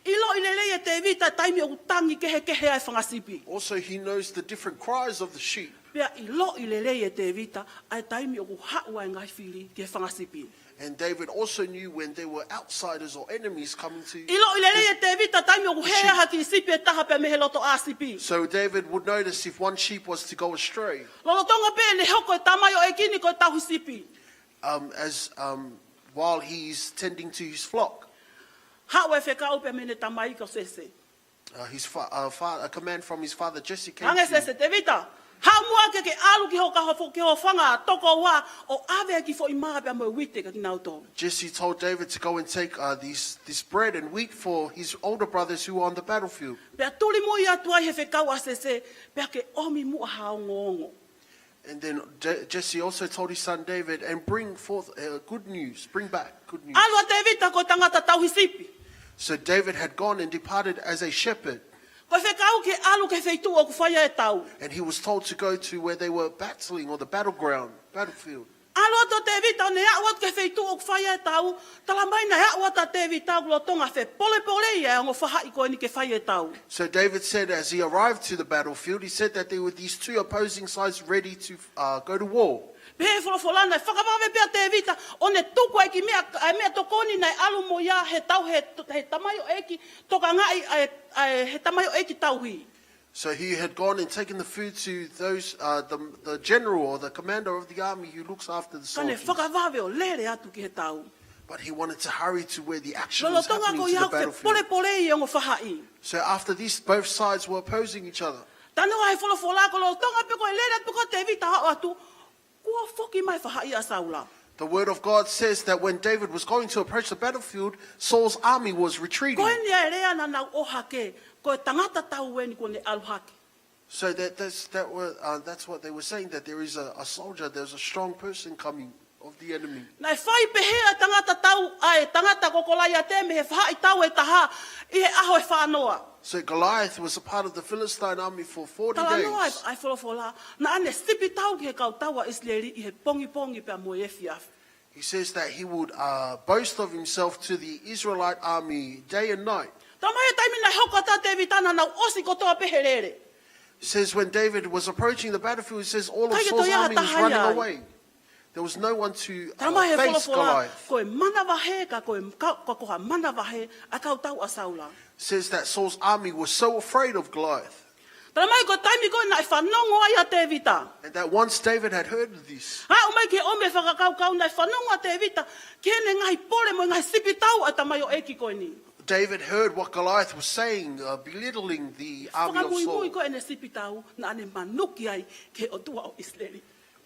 ʻIloʻi lelei ʻe Tēvita e taimi ʻoku tangi kehekehe ai e fanga sipi. Also, he knows the different cries of the sheep. Pea ʻiloʻi lelei ʻe Tēvita ʻa e taimi ʻoku haʻu ai e ngaahi fili ki he fanga sipi. And David also knew when there were outsiders or enemies coming to the sheep. ʻIloʻi lelei ʻe Tēvita e taimi ʻoku hē ai ha kiʻi sipi ʻe taha pea mei he lotoʻā sipi. So David would notice if one sheep was to go astray. Lolotonga pē ʻene hoko e tamaioʻeiki ni ko e tauhi sipi. Um, as, um, while he's tending to his flock. Haʻu e fekau pea mei heʻene tamai ko Sese. Uh, his fa-, uh, fa-, a command from his father Jesse came to him. Hangē Sese, Tēvita, haʻu muʻa ke ke ʻalu ki ho ka ho fo-, ki ho fanga tokoua ʻo ʻave e kiʻi foʻi mā pea mo e uite kia kinautolu. Jesse told David to go and take, uh, these, this bread and wheat for his older brothers who were on the battlefield. Pea tuli muʻi atu ai he fekau ʻa Sese, pea ke ʻomi muʻa ha ongoongo. And then Je-, Jesse also told his son David, "And bring forth, uh, good news. Bring back good news." ʻAlu ʻa Tēvita ko e tangata tauhi sipi. So David had gone and departed as a shepherd. Ko e fekau ke ʻalu ki he feituʻu ʻoku fai ai e tau. And he was told to go to where they were battling, or the battleground, battlefield. ʻAlu atu ʻa Tēvita ʻo ne aʻu atu ki he feituʻu ʻoku fai ai e tau, tala mai naʻe aʻu atu ʻa Tēvita ʻoku lolotonga fepolepolei ʻa e ongo fahaʻi ko eni ke fai e tau. So David said, as he arrived to the battlefield, he said that there were these two opposing sides ready to uh, go to war. Pehē ʻe he folofola naʻe fakavave pē ʻa Tēvita ʻo ne tuku ai ki meʻa, ʻa e meʻatokoni naʻe ʻalu mo ia he tau he, he tamaioʻeiki tokangaʻi ʻa e, ʻa e, he tamaioʻeiki tauhi. So he had gone and taken the food to those, uh, the, the general or the commander of the army who looks after the Ka ne soldiers. Fakavave ʻo lele atu ki he tau. But he wanted to hurry to where the action was Lolotonga happening ko to the ia ʻoku battlefield. Fepolepolei e ongo fahaʻi. So after this, both sides were opposing each other. Talanoa ʻa e folofola ko lolotonga pē ko e lele atu pē ko Tēvita ʻo aʻu atu, kuo foki mai fahaʻi ʻa Saula. The word of God says that when David was going to approach the battlefield, Saul's army was retreating. Ko eni ʻa e lea naʻa nau ʻohake, ko e tangata tau eni kuo ne ʻalu hake. So that, that's, that were, uh, that's what they were saying, that there is a, a soldier, there's a strong person coming of the enemy. Naʻe fai pehē ʻa e tangata tau, ʻa e tangata ko Kolaiate mei he fahaʻi tau ʻe taha ʻi he ʻaho ʻe fānoa. So Goliath was a part of the Philistine army for forty Talanoa days. ʻa e folofola, naʻa ne sipi tau ki he kau tau ʻa ʻIsileli ʻi he pongipongi pea mo e efiafi. He says that he would uh, boast of himself to the Israelite army day and night. Tala mai ʻa e taimi naʻe hoko atu ʻa Tēvita naʻa nau ʻosi kotoa pē he lele. It says when David was approaching the battlefield, it says all of ʻIkai ke Saul's toe ʻi ai ha army was taha running ia. Away. There was no one to Tala mai uh, ʻe he face folofola, Goliath. Ko e manavahē ka ko e ka, ka ko ha manavahē ʻa e kau tau ʻa Saula. It says that Saul's army was so afraid of Goliath. Tala mai ko e taimi ko ē naʻe fanongo ai ʻa Tēvita. And that once David had heard of this, Aʻu mai ki he ʻomi e fakakaukau naʻe fanongo ʻa Tēvita ki heʻene ngaahi pole mo e ngaahi sipi tau ʻa e tamaioʻeiki ko eni. David heard what Goliath was saying, uh, belittling the army of Fakamuimui Saul. Ko ʻene sipi tau naʻa ne manuki ai ki he ʻOtua ʻo ʻIsileli.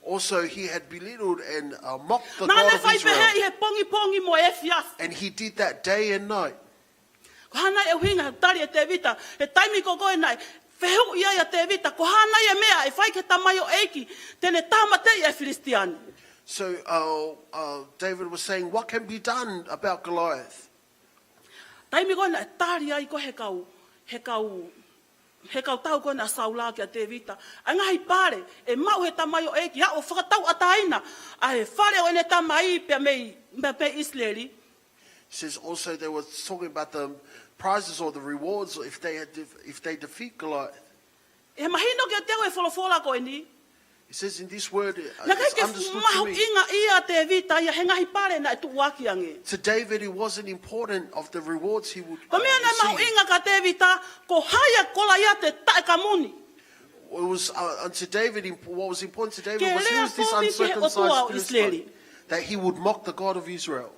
Also, he had belittled and uh, mocked the Naʻa God ne of fai pehē Israel. ʻi he pongipongi mo e efiafi. And he did that day and night. Ko e hā nai e ʻuhinga tali ʻe Tēvita, he taimi ko ē naʻe fehuʻi ai ʻa Tēvita, ko e hā nai e meʻa ʻe fai ki he tamaioʻeiki te ne tāmateʻi ʻa e Filisitiane. So uh, uh, David was saying, what can be done about Goliath? Taimi ko ē naʻe tali ai ko ē he kau, he kau, he kau tau ko ē ʻa Saula kia Tēvita, ʻa e ngaahi pale ʻe maʻu he tamaioʻeiki, ʻa ʻo fakatauʻatāina ʻa e fale ʻo ʻene tamai pea mei, pea mei ʻIsileli. He says also they were talking about the prizes or the rewards if they had def- if they defeat Goliath. ʻE mahino kiate au ʻe he folofola ko eni. He says in this word, uh, Naʻe ʻikai it's ke understood to me. Mahuʻingaʻia ʻa Tēvita ia he ngaahi pale naʻe tuʻuaki ange. To David, it wasn't important of the rewards he would Ko e meʻa naʻe uh, receive. Mahuʻinga kia Tēvita, ko hai ʻa Kolaiate taʻekamu ni. It was uh, unto David, imp- what was important to David Ke was who lea was this kovi ki he ʻOtua uncircumcised ʻo Philistine ʻIsileli. That he would mock the God of Israel.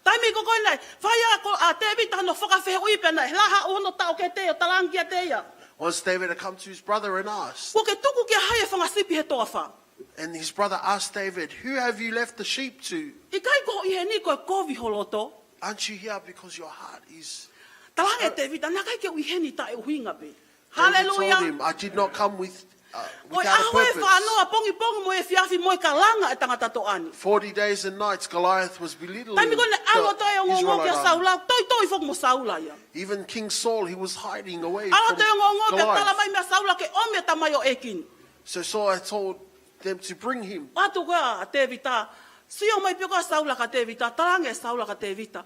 Taimi ko ē naʻe fai ʻa ko- ʻa Tēvita hono fakafehuʻi pea naʻe laha ʻo hono taʻokete ʻo talaange kiate ia. Once David had come to his brother and asked, Kuo ke tuku kia hai e fanga sipi he toafa? And his brother asked David, who have you left the sheep to? ʻIkai ko hoʻo ʻi heni ko e kovi ho loto? Aren't you here because your heart is... Talaange ʻe Tēvita, naʻe ʻikai ke u ʻi heni taʻeʻuhinga pē. David Haleluia. Told him, I did not come with, uh, Ko e without a ʻaho ʻe purpose. Fānoa pongipongi mo e efiafi mo e kalanga ʻa e tangata toʻa ni. Forty days and nights, Goliath was belittling Taimi ko ē naʻe ʻalu atu e ongoongo kia Israelite. Saula, toitoi foki mo Saula ia. Even King Saul, he was hiding away ʻAlu from atu e ongoongo pea tala mai Goliath. Meʻa Saula ke ʻomi e tamaioʻeiki ni. So Saul had told them to bring him. ʻAlu atu ko ē ʻa Tēvita, sio mai pē ko ē ʻa Saula kia Tēvita, talaange ʻe Saula kia Tēvita,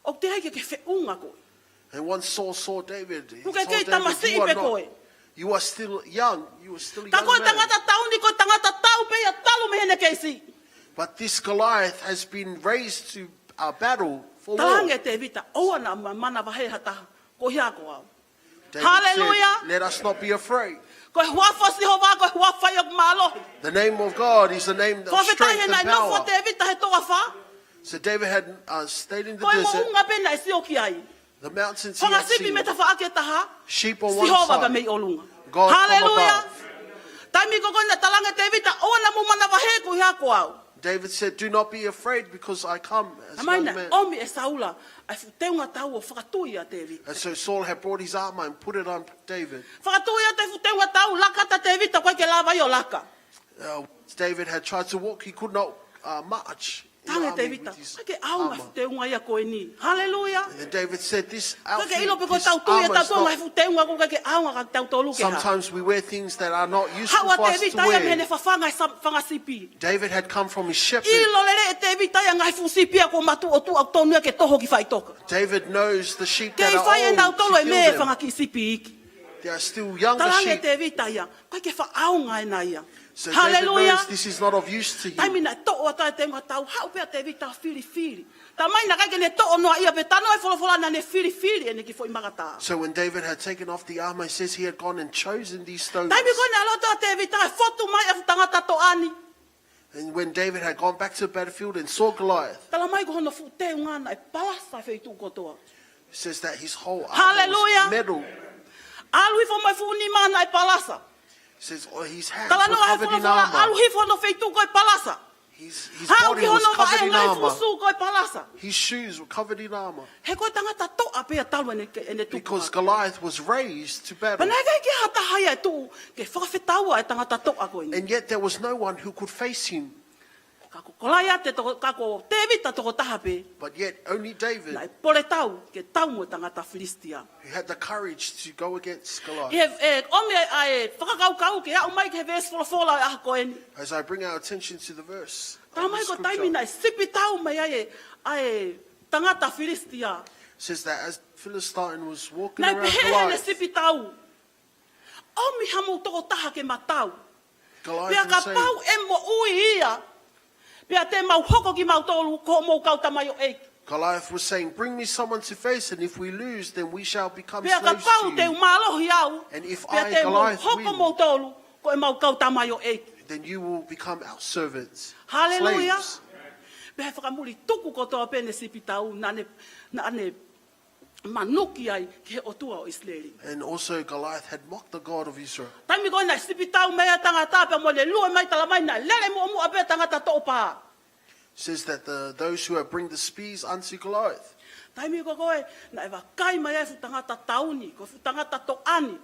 ʻoku teʻeki ke ke feʻunga koe. And once Saul saw David, he Kuo ke told kei David, tamasiʻi you are pē not. Koe. You are still young. You are still a Ka ko e young man. Tangata tau ni, ko e tangata tau pē ia talu mei heʻene kei siʻi. But this Goliath has been raised to a battle for war. Talaange ʻe Tēvita, ʻoua naʻa ma- manavahē ha taha, ko ia ko au. David Haleluia. Said, let us not be afraid. Ko e huafa ʻo Sihova, ko e huafa ia ʻoku mālohi. The name of God is the name of Fakafetaʻi he strength naʻe and nofo ʻa power. Tēvita he toafa. So David had uh, stayed in the Ko e desert. moʻunga pē naʻe sio ki ai. The mountains he Fanga had sipi seen. Metafaʻaki ʻe taha. Sheep on one Sihova pē side. Mei ʻolunga. God from Haleluia. Above. Taimi ko ē naʻe talaange ʻe Tēvita, ʻoua naʻa mou manavahē, ko ia ko au. David said, do not be afraid because I come as a Tala mai young naʻe man. ʻomi ʻe Saula ʻa e fuʻu teunga tau ʻo fakatui ʻa Tēvita. And so Saul had brought his armor and put it on David. Fakatui ʻa e fuʻu teunga tau, laka atu ʻa Tēvita, ʻikai ke lava ia ʻo laka. Uh, David had tried to walk, he could not uh, march. Talaange ʻe Tēvita, ʻikai ke ʻaonga e fuʻu teunga ia ko eni. Haleluia. And then David said, "This outfit, this armor is not." ʻIkai ke ʻilo pe ko e tau tui ʻe tautolu ngaahi fuʻu teunga ko ē ʻikai ke ʻaonga kia tautolu ke hā. Sometimes we wear things that are not useful for us to wear. Haʻu ʻa Tēvita ia mei heʻene fafanga e sa-, fanga sipi. David had come from his shepherd. ʻIlo lelei ʻe Tēvita ia ngaahi fuʻu sipi ia kuo matuʻotuʻa ʻoku totonu ia ke toho ki faʻitoka. David knows the sheep that are old. Kei fai ʻe nautolu e meʻa ʻe fanga kiʻi sipi iiki. They are still younger sheep. Talaange ʻe Tēvita ia, ʻikai ke faʻa ʻaonga ʻena ia. Haleluia. So David knows this is not of use to him. Taimi naʻe toʻo atu ai e teunga tau, haʻu pē ʻa Tēvita ʻo filifili. Talamai naʻe ʻikai ke ne toʻo noa ia pea talanoa e folofola naʻa ne filifili ʻene kiʻi foʻi maka tā. So when David had taken off the armor, it says he had gone and chosen these stones. Taimi ko ē naʻe ʻalu atu ʻa Tēvita ʻo fotu mai e fuʻu tangata toʻa ni. And when David had gone back to the battlefield and saw Goliath, talamai ko hono fuʻu teunga naʻe palasa e feituʻu kotoa. It says that his whole armor was metal. Haleluia. ʻAlu hifo mo e fuʻu nima naʻe palasa. It says, "Oh, his hands were covered in armor." Talanoa e folofola, ʻalu hifo hono feituʻu ko ē palasa. His, his body was covered in armor. Haʻu ki hono vaʻe ngaahi fuʻu sū ko ē palasa. His shoes were covered in armor. He ko e tangata toʻa pē ia talu ʻene, ʻene tupu. Because Goliath was raised to battle. Pea naʻe ʻikai ke ʻi ai ha taha ia ʻe tuʻu ke fakafetaua e tangata toʻa ko eni. And yet there was no one who could face him. Ka ko Kolaiate toko, ka ko Tēvita tokotaha pē. But yet only David. Naʻe pole tau ke tau mo e tangata Filisitia. Who had the courage to go against Goliath. ʻI he, ʻomi ʻa e fakakaukau ke aʻu mai ki he veesi folofola ʻo e ʻaho ko eni. As I bring our attention to the verse of the scripture. Talamai ko e taimi naʻe sipi tau mai ai e, ʻa e tangata Filisitia. Says that as Philistine was walking around Goliath. Naʻe pehē ʻe heʻene sipi tau, ʻomi hamou tokotaha ke ma tau. Goliath was saying, pea kapau ʻe moʻui ia, pea te mau hoko kimautolu ko hoʻomou kau tamaioʻeiki. Goliath was saying, "Bring me someone to face, and if we lose, then we shall become slaves to you. Pea kapau te u mālohi au, and if I, Goliath, win, pea te mau hoko moutolu ko ʻemau kau tamaioʻeiki." Then you will become our servants, haleluia, slaves. Pea he fakamuli tuku kotoa pē ʻene sipi tau, naʻa ne, naʻa ne manuki ai ki he ʻOtua ʻo ʻIsileli. And also Goliath had mocked the God of Israel. Taimi ko ē naʻe sipi tau mai ai e tangata pea mo e lue mai, talamai naʻe lele muʻomuʻa pē e tangata toʻu pā. Says that the, those who have bring the spears unto Goliath. Taimi ko ē naʻe vakai mai ai e fuʻu tangata tau ni, ko e fuʻu tangata toʻa ni,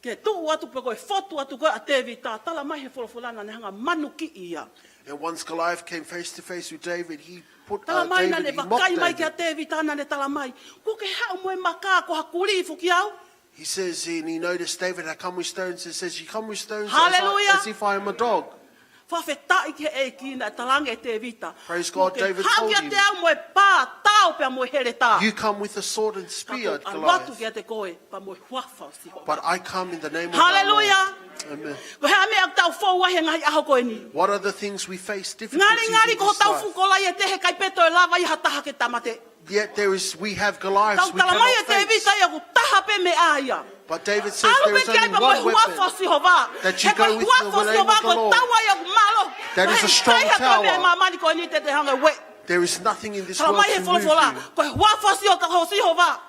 ke tuʻu atu pe ko e fotu atu ko ē ʻa Tēvita, talamai he folofola naʻa ne hanga ʻo manukiʻi ia. And once Goliath came face to face with David, he put, uh, David, he mocked David. Talamai naʻa ne vakai mai kia Tēvita, naʻa ne talamai, "Kuo ke haʻu mo e maka ko ha kulī foki au?" He says, and he noticed David had come with stones, and says, "You come with stones as I, haleluia, as if I am a dog." Fakafetaʻi ki he ʻEiki naʻe talaange ʻe Tēvita. Praise God, David told him, "Kuo ke haʻu kiate au mo e pā tao pea mo e heletā. You come with a sword and spear, Goliath. Ka ʻoku ou ʻalu atu kiate koe pea mo e huafa ʻo Sihova." But I come in the name of the Lord. Haleluia. Amen. Ko e hā e meʻa ʻoku tau fou ai he ngaahi ʻaho ko eni? What are the things we face difficulties in this life? Ngali, ngali ko hotau fuʻu Kolaiate he ʻikai pē toe lava ia ha taha ke tāmateʻi. Yet there is, we have Goliaths we cannot face. Ka ʻoku talamai ʻe Tēvita ia ʻoku taha pē meʻa ia. But David says there is only one weapon, that you go with the name of the Lord. ʻAlu pē ki ai pea mo e huafa ʻo Sihova. He ko e huafa ʻo Sihova ko e tau ia ʻoku mālohi. That is a strong tower. Pea he ʻikai ha meʻa ʻe māmani ko eni te te hanga ʻo ueʻi. There is nothing in this world to move you. Talamai he folofola, ko e huafa ʻo Sihova, ko Sihova.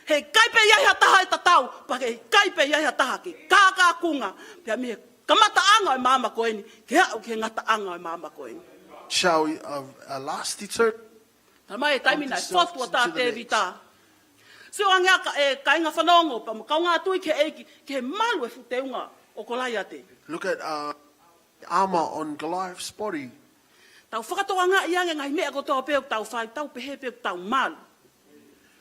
He ʻikai pē ʻi ai ha taha ʻe tatau, pea ʻikai pē ʻi ai ha taha ke kākākunga, pea mei he kamataʻanga ʻo e māmani ko eni ke aʻu ki he ngataʻanga ʻo e māmani ko eni. Shall we, uh, uh, last deter- Talamai he taimi naʻe fotu atu ai ʻa Tēvita. Sio ange ā, kāinga fanongo pea mo e kaungā tui ki he ʻEiki, ki he malu e fuʻu teunga ʻo Kolaiate. Look at, uh, armor on Goliath's body. Tau fakatokangaʻi ange ngaahi meʻa kotoa pē ʻoku tau fai, tau pehē pē ʻoku tau malu.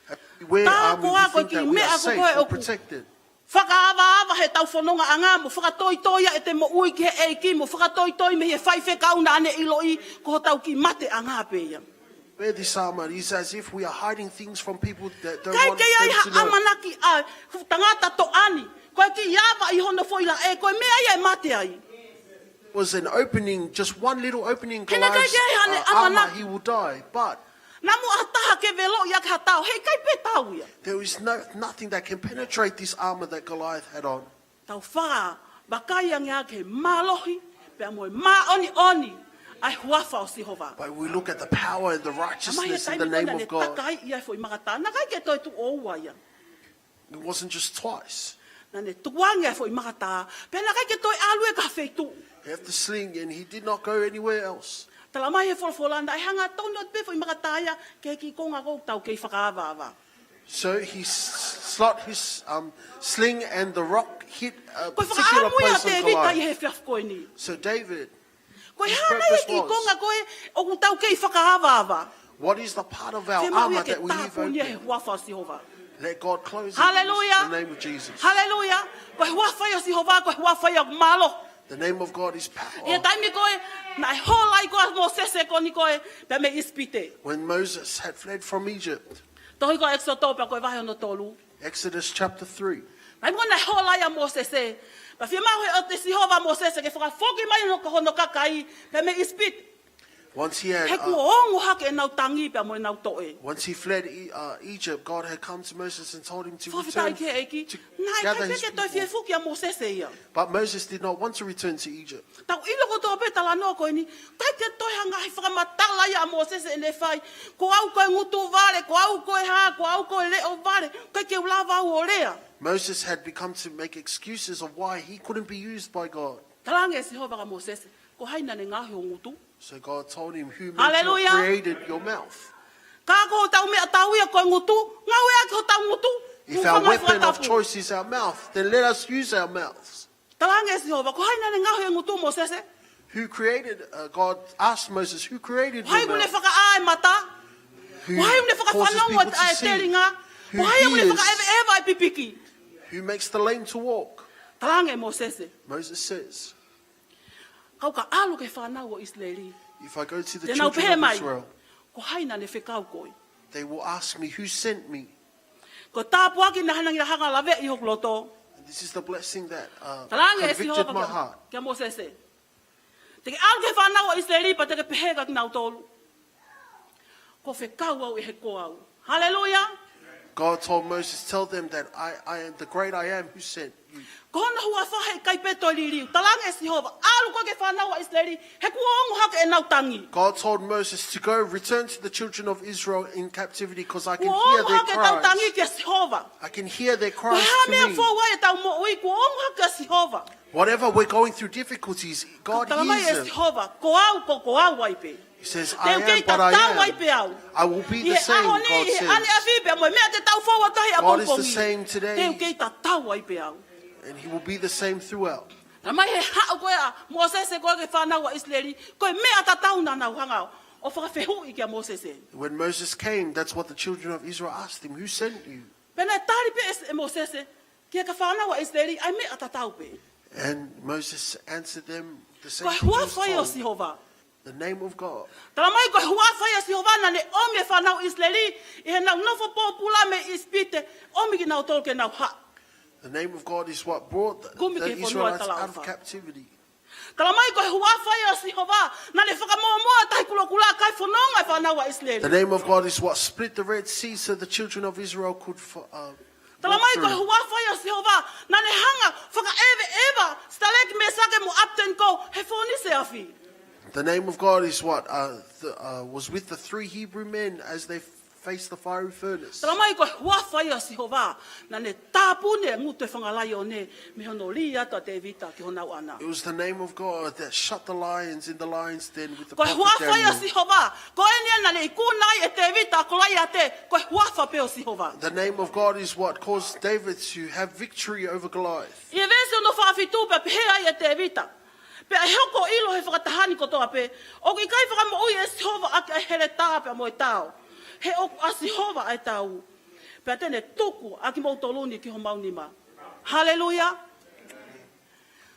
As we wear armor, we think that we are safe, we're protected. Fakaavaava heʻetau fonongaʻanga mo fakatoitoi ʻa ʻete moʻui ki he ʻEiki mo fakatoitoi mei he faifekau naʻa ne ʻiloʻi ko hotau kiʻi mateʻanga pē ia. Wear this armor is as if we are hiding things from people that don't want them to know. ʻIkai ke ʻi ai ha ʻamanaki ʻa e fuʻu tangata toʻa ni, ko e kiʻi ava ʻi hono foʻi laʻe, ko e meʻa ia ʻe mate ai. Was an opening, just one little opening in Goliath's, uh, armor, he will die. He naʻe ʻikai ke ʻi ai haʻane ʻamanaki. But naʻa mo ha taha ke veloʻi ʻaki ha tao, he ʻikai pē tau ia. There is no, nothing that can penetrate this armor that Goliath had on. Tau fakavakai ange ā ki he mālohi pea mo e māʻoniʻoni ʻa e huafa ʻo Sihova. But we look at the power and the righteousness in the name of God. Talamai he taimi ko ē naʻa ne takaiʻi ai e foʻi maka tā, naʻe ʻikai ke toe tuʻo ua ia. It wasn't just twice. Naʻa ne tukuange e foʻi maka tā, pea naʻe ʻikai ke toe ʻalu ia ki ha feituʻu. He had the sling and he did not go anywhere else. Talamai he folofola naʻe hanga ʻo tonu atu pē e foʻi maka tā ia ki he kiʻi konga ʻoku tau kei fakaavaava. So he s-, slot his, um, sling and the rock hit a particular place on Goliath. Ko e fakaʻamu ia ʻa Tēvita ʻi he efiafi ko eni. So David, Ko e hā nai e kiʻi konga ko ē ʻoku tau kei fakaavaava? What is the part of our armor that we leave open? Fiemaʻu ia ke tāpuni ia he huafa ʻo Sihova. Let God close it in the name of Jesus. Haleluia. Ko e huafa ia ʻo Sihova, ko e huafa ia ʻoku mālohi. The name of God is power. ʻI he taimi ko ē naʻe hola ai ko ē ʻa Mōsese ko eni ko ē pea mei ʻIsipite. When Moses had fled from Egypt. Tohi ko ē ʻEkisoto pea ko e vahe hono tolu. Exodus chapter three. Taimi ko ē naʻe hola ai ʻa Mōsese, pea fiemaʻu ʻe he ʻOtua ʻe Sihova ʻa Mōsese ke fakafoki mai hono, hono kakai pea mei ʻIsipite. Once he had, uh, he kuo ongo hake ʻenau tangi pea mo ʻenau toʻe. Once he fled E-, uh, Egypt, God had come to Moses and told him to return to gather his people. Fakafetaʻi ki he ʻEiki. Naʻe ʻikai pē ke toe fie foki ʻa Mōsese ia. But Moses did not want to return to Egypt. Tau ʻilo kotoa pē talanoa ko eni. ʻIkai ke toe hanga ʻe he fakamatala ia ʻa Mōsese ʻene fai. Ko au ko e ngutu vale, ko au ko e hā, ko au ko e leʻo vale. ʻIkai ke u lava au ʻo lea. Moses had begun to make excuses of why he couldn't be used by God. Talaange ʻe Sihova kia Mōsese, ko hai naʻa ne ngaohi ho ngutu? So God told him, "Who made your, created your mouth?" Haleluia. Ka ko hotau meʻatau ia ko e ngutu, ngāueʻaki hotau ngutu. If our weapon of choice is our mouth, then let us use our mouths. Talaange ʻe Sihova, ko hai naʻa ne ngaohi e ngutu, Mōsese? Who created, uh, God asked Moses, "Who created your mouth?" Ko hai naʻa ne fakaʻā e mata? Ko hai naʻa ne fakafanongo e telinga? Who causes people to see? Who hears? Ko hai naʻa ne fakaʻeveʻeva e pipiki? Who makes the lame to walk? Talaange ʻe Mōsese. Moses says, Kau ka ʻalu ki he fānau ʻo ʻIsileli. If I go to the children of Israel, te nau pehē mai, ko hai naʻa ne fekau koe? They will ask me, "Who sent me?" Ko e tāpuaki naʻa ne hanga ʻo laveʻi ʻi hoku loto. And this is the blessing that, uh, convicted my heart. Talaange ʻe Sihova kia, kia Mōsese. Te ke ʻalu ki he fānau ʻo ʻIsileli pea te ke pehē kia kinautolu, kuo fekau au ʻe he ko au. Haleluia. God told Moses, "Tell them that I, I am the great I am who sent you." Ko hono huafa heʻikai pē toe liliu. Talaange ʻe Sihova, ʻalu koe ki he fānau ʻa ʻIsileli, he kuo ongo hake ʻenau tangi. God told Moses to go, "Return to the children of Israel in captivity, 'cause I can hear their cries." Kuo ongo hake ʻenau tangi kia Sihova. I can hear their cries to me. Ko e hā e meʻa ʻoku fou ai ʻetau moʻui, kuo ongo hake kia Sihova. Whatever we're going through difficulties, God hears them. Talamai ʻe Sihova, ko au, ko, ko au ai pē. He says, "I am, but I am." Te u kei tatau ai pē au. I will be the same, God says. ʻI he ʻaho ni, ʻi he ʻaneafi pea mo e meʻa te tau fou ai ʻi he ʻapongipongi. God is the same today. Te u kei tatau ai pē au. And he will be the same throughout. Talamai he haʻu ko ē ʻa Mōsese ko ē ki he fānau ʻa ʻIsileli, ko e meʻa tatau naʻa nau hanga ʻo fakafehuʻi kia Mōsese. When Moses came, that's what the children of Israel asked him, "Who sent you?" Pea naʻe tali pē ʻe, ʻe Mōsese ki he fānau ʻa ʻIsileli, ʻa e meʻa tatau pē. And Moses answered them the same thing he was told. Ko e huafa ia ʻo Sihova. The name of God. Talamai ko e huafa ia ʻo Sihova naʻa ne ʻomi e fānau ʻIsileli ʻi heʻenau nofo pōpula mei ʻIsipite, ʻomi kinautolu ke nau haʻu. The name of God is what brought the, the Israelites out of captivity. Kumi ki he fonua talaʻofa. Talamai ko e huafa ia ʻo Sihova naʻa ne fakamuʻomuʻa e Tahi Kulokula kae fononga e fānau ʻa ʻIsileli. The name of God is what split the Red Sea so the children of Israel could fo-, uh, walk through. Talamai ko e huafa ia ʻo Sihova naʻa ne hanga ʻo fakaʻeveʻeva Sitaleki, Mēsake mo ʻApitenikō he fōnise afi. The name of God is what, uh, the, uh, was with the three Hebrew men as they face the fiery furnace. Talamai ko e huafa ia ʻo Sihova naʻa ne tāpuni e ngutu e fanga laione mei hono lī atu ʻa Tēvita ki honau ʻana. It was the name of God that shut the lions in the lion's den with the prophet Daniel. Ko e huafa ia ʻo Sihova, ko eni ia naʻa ne ikuna ai ʻe Tēvita ʻa Kolaiate, ko e huafa pē ʻo Sihova. The name of God is what caused David to have victory over Goliath. ʻI he veesi hono fā fitu pea pehē ai ʻe Tēvita, pea ʻe hoko ʻo ʻilo ʻe he fakataha ni kotoa pē ʻoku ʻikai fakamoʻui ʻe Sihova ʻaki ʻa e heletā pea mo e tao, he ʻoku ʻa Sihova ʻa e tau, pea te ne tuku ʻa kimoutolu ni ki homau nima. Haleluia.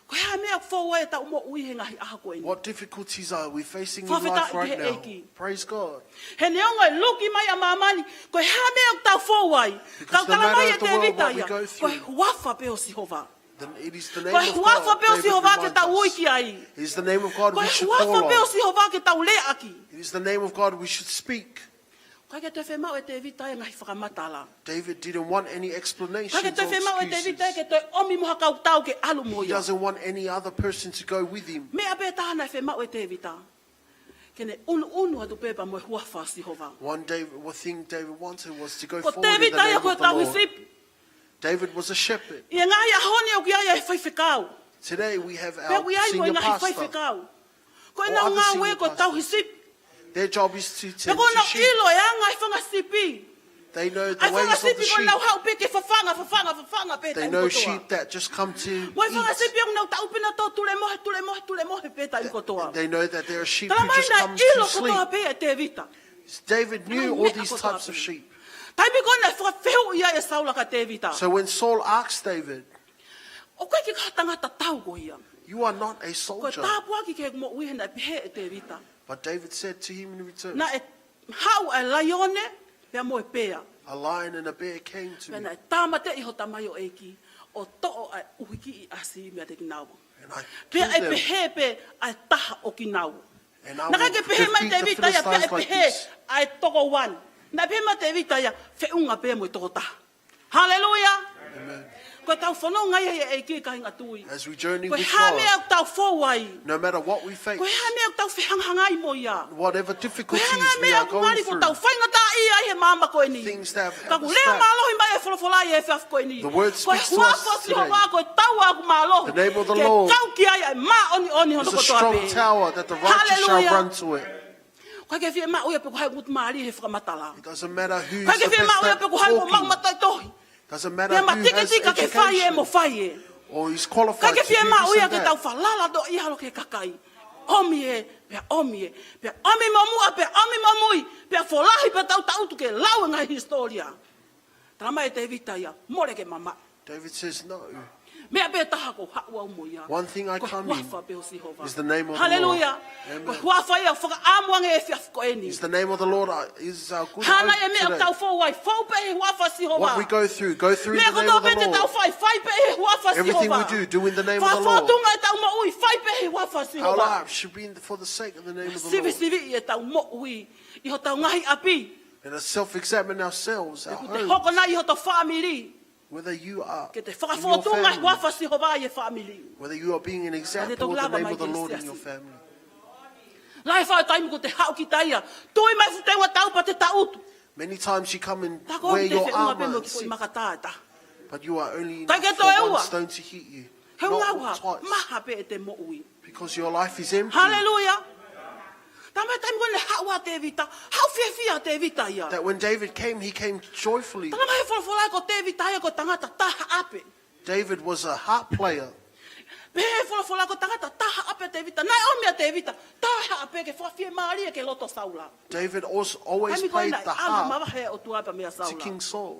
Ko e hā e meʻa ʻoku fou ai ʻetau moʻui he ngaahi ʻaho ko eni? What difficulties are we facing in life right now? Fakafetaʻi ki he ʻEiki. Praise God. He neongo e luki mai ʻa māmani, ko e hā e meʻa ʻoku tau fou ai? Because no matter the world, what we go through, Kau talamai ʻe Tēvita ia, ko e huafa pē ʻo Sihova. Then it is the name of God, David reminds us. Ko e huafa pē ʻo Sihova ke tau ui ki ai. It is the name of God we should call on. Ko e huafa pē ʻo Sihova ke tau lea ʻaki. It is the name of God we should speak. ʻIkai ke toe fiemaʻu ʻe Tēvita ia e ngaahi fakamatala. David didn't want any explanations or excuses. ʻIkai ke toe fiemaʻu ʻe Tēvita ia ke toe ʻomi mo ha kau tau ke ʻalu mo ia. He doesn't want any other person to go with him. Meʻa pē taha naʻe fiemaʻu ʻe Tēvita, ke ne ʻunuʻunu atu pē pea mo e huafa ʻo Sihova. One day, one thing David wanted was to go forward in the name of the Lord. Ko Tēvita ia ko e tauhi sipi. David was a shepherd. ʻI he ngaahi ʻaho ni ʻoku ʻi ai e faifekau. Today we have our senior pastor or other senior pastors. Pea ʻoku ʻi ai mo e ngaahi faifekau. Ko ʻenau ngāue ko e tauhi sipi. Their job is to tend to sheep. Pea ko ʻenau ʻilo e anga e fanga sipi. They know the ways of the sheep. ʻA e fanga sipi ko ē ʻoku nau haʻu pē ke fafanga, fafanga, fafanga pē taimi kotoa. They know sheep that just come to eat. Mo e fanga sipi ʻoku nau taʻu pē ʻo tulemohe, tulemohe, tulemohe pē taimi kotoa. And they know that there are sheep who just come to sleep. Talamai naʻe ʻilo kotoa pē ʻe Tēvita. David knew all these types of sheep. Taimi ko ē naʻe fakafehuʻi ai ʻe Saula kia Tēvita. So when Saul asked David, ʻoku ʻikai ke ke tangata tau koe ia. You are not a soldier. Ko e tāpuaki ki he moʻui he naʻe pehē ʻe Tēvita. But David said to him in return, naʻe haʻu ʻa e laione, pea mo e pea. A lion and a bear came to me. Pea naʻe tāmateʻi ho tamaioʻeiki, ʻo toʻo ʻa e ʻuhikiʻi ʻasi meiate kinaua. And I killed them. Pea ʻe pehē pē ʻa e taha ʻo kinaua. And I will defeat the Philistines like this. Naʻe ʻikai ke pehē mai Tēvita ia, pea ʻe pehē ʻa e toko one. Naʻe pehē mai Tēvita ia, feʻunga pē mo e toko taha. Haleluia. Amen. Ko ʻetau fononga ia ʻi he ʻEiki, kāinga tui. As we journey with God, ko e hā e meʻa ʻoku tau fou ai, no matter what we face, ko e hā e meʻa ʻoku tau fehangahangai mo ia, whatever difficulties we are going through, ko e hā e meʻa ʻoku ngali ʻoku tau faingataʻaʻia ai he māmani ko eni. Things that have held us back. Ka ʻoku lea mālohi mai e folofola ʻi he efiafi ko eni. The word speaks to us today. Ko e huafa ʻo Sihova ko e taua ʻoku mālohi. The name of the Lord, ke kau ki ai ʻa e māʻoniʻoni hono kotoa pē. Is a strong tower that the righteous shall run to it. Haleluia. ʻOku ʻikai ke fiemaʻu ia pe ko hai ʻoku mālie he fakamatala. It doesn't matter who's the best at talking. ʻOku ʻikai ke fiemaʻu ia pe ko hai ʻoku maʻu mataʻitohi. Doesn't matter who has education. Pea matikitiki ka ke fai ē mo fai ē. Or he's qualified to do this and that. ʻOku ʻikai ke fiemaʻu ia ke tau falala ʻo ʻi halo ki he kakai. ʻOmi ē, pea ʻomi ē, pea ʻomi mo muʻa, pea ʻomi mo mui, pea folahi pea tau taʻutu ke lau e ngaahi hisitōlia. Talamai ʻe Tēvita ia, mole ke mamaʻo. David says, "No." Meʻa pē taha ʻoku ou haʻu au mo ia. One thing I come in is the name of the Lord. Ko e huafa pē ʻo Sihova. Haleluia. Amen. Ko e huafa ia ʻoku fakaʻamu ange he efiafi ko eni. Is the name of the Lord, uh, is our good hope today. Hā nai e meʻa ʻoku tau fou ai, fou pē he huafa ʻo Sihova. What we go through, go through in the name of the Lord. Meʻa kotoa pē te tau fai, fai pē he huafa ʻo Sihova. Everything we do, do in the name of the Lord. Fakafōtunga ʻetau moʻui, fai pē he huafa ʻo Sihova. Our life should be in the, for the sake of the name of the Lord. Sivisiviʻi ʻetau moʻui ʻi hotau ngaahi ʻapi. Let us self-examine ourselves, our homes. Pe ʻoku te hoko nai ʻi hoto fāmili. Whether you are in your family, ke te fakafōtunga e huafa ʻo Sihova ʻi he fāmili. Whether you are being an example of the name of the Lord in your family. Lahi e taimi ʻoku te haʻu kita ia. Tui mai fuʻu teunga tau pea te taʻutu. Many times you come and wear your armor and sit, but you are only enough for one stone to hit you. Not twice. He ʻoku maha pē ʻete moʻui. Because your life is empty. Haleluia. Talamai taimi ko ē naʻe haʻu ai ʻa Tēvita, haʻu fiefia ʻa Tēvita ia. That when David came, he came joyfully. Talamai he folofola ko Tēvita ia ko e tangata tā haʻape. David was a harp player. Pehē he folofola ko e tangata tā haʻape ʻa Tēvita. Naʻe ʻomi ʻa Tēvita, tā haʻape ke fakafiemālie ki he loto ʻo Saula. David also always played the harp to King Saul. Taimi ko ē naʻe ʻalu mavahe ʻa e ʻOtua pea meia Saula.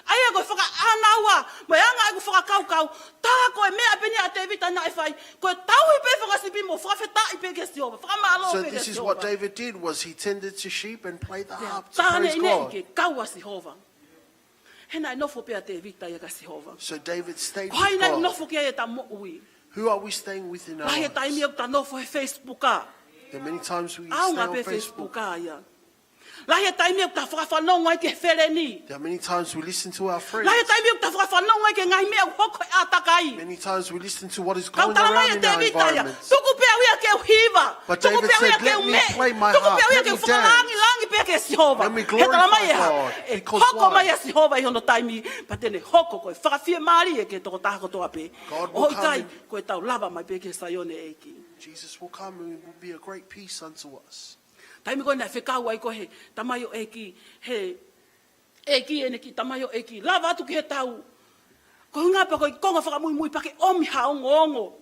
ʻA ia ko e fakaʻānaua, mo e anga ʻeku fakakaukau, tā ko e meʻa pē eni ʻa Tēvita naʻe fai, ko e tauhi pē fakasipi mo fakafetaʻi pē kia Sihova, fakamālō pē kia Sihova. So this is what David did, was he tended to sheep and played the harp to praise God. Pea tā neʻineʻi ke kau ʻa Sihova. He naʻe nofo pē ʻa Tēvita ia kia Sihova. So David stayed with God. Ko hai naʻe nofo ki ai ʻeta moʻui? Who are we staying with in our lives? Lahi e taimi ʻoku ta nofo he Facebook. There are many times we stay on Facebook. ʻAonga pē Facebook ia. Lahi e taimi ʻoku ta fakafanongo ai ki he feleni. There are many times we listen to our friends. Lahi e taimi ʻoku ta fakafanongo ai ki he ngaahi meʻa ʻoku hoko he ʻātakai. Many times we listen to what is going around in our environments. Ka ʻoku talamai ʻe Tēvita ia, tuku pea au ia ke u hiva. But David said, "Let me play my harp, let me dance, let me glorify God, because why?" Tuku pea au ia ke u meʻa. Tuku pea au ia ke u fakalangilangi pē kia Sihova. He talamai ʻe ia, ʻe hoko mai ʻa Sihova ʻi hono taimi, pea te ne hoko ko e fakafiemālie ki he tokotaha kotoa pē. God will come and ʻOku ʻikai, ko ʻetau lava mai pē ki he Saione ʻEiki. Jesus will come and it will be a great peace unto us. Taimi ko ē naʻe fekau ai ko ē he tamaioʻeiki, he ʻeiki ʻene kiʻi tamaioʻeiki. Lava atu ki he tau. Ko e ʻuhinga pē ko e konga fakamuimui pea ke ʻomi ha ongoongo.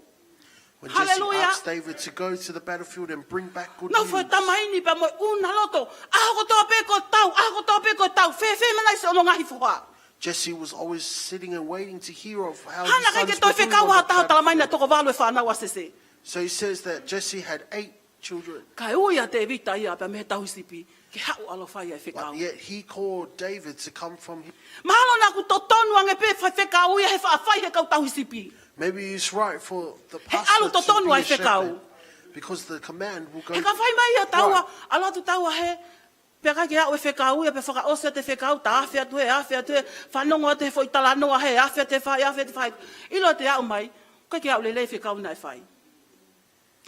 Haleluia. When Jesse asked David to go to the battlefield and bring back good news. Nofo e tamaioʻeiki pea mo e ʻuna loto. ʻAho kotoa pē ko e tau, ʻaho kotoa pē ko e tau. Fēfē manai siʻono ngaahi foha. Jesse was always sitting and waiting to hear of how his sons were doing on the battlefield. Hā naʻe ʻikai ke toe fekau ha taha, talamai naʻe toko valu e fānau ʻa Sese. So he says that Jesse had eight children. Kae ui ʻa Tēvita ia pea mei he tauhi sipi ke haʻu ʻo ʻalu ʻo fai ʻa e fekau. But yet he called David to come from him. Mahalo naʻa ku totonu ange pē fai fekau ia he faʻa fai he kau tauhi sipi. Maybe it's right for the pastor to be a shepherd, because the command will go right. He ʻalu totonu ʻa e fekau. He ka fai mai ia taua, ʻalu atu taua he, pea ʻikai ke aʻu e fekau ia, pea fakaʻosi atu e fekau, ta afe atu he, afe atu he, fanongo atu he foʻi talanoa he, afe atu he fai, afe atu he fai. ʻIlo te aʻu mai, ʻikai ke aʻu lelei e fekau naʻe fai.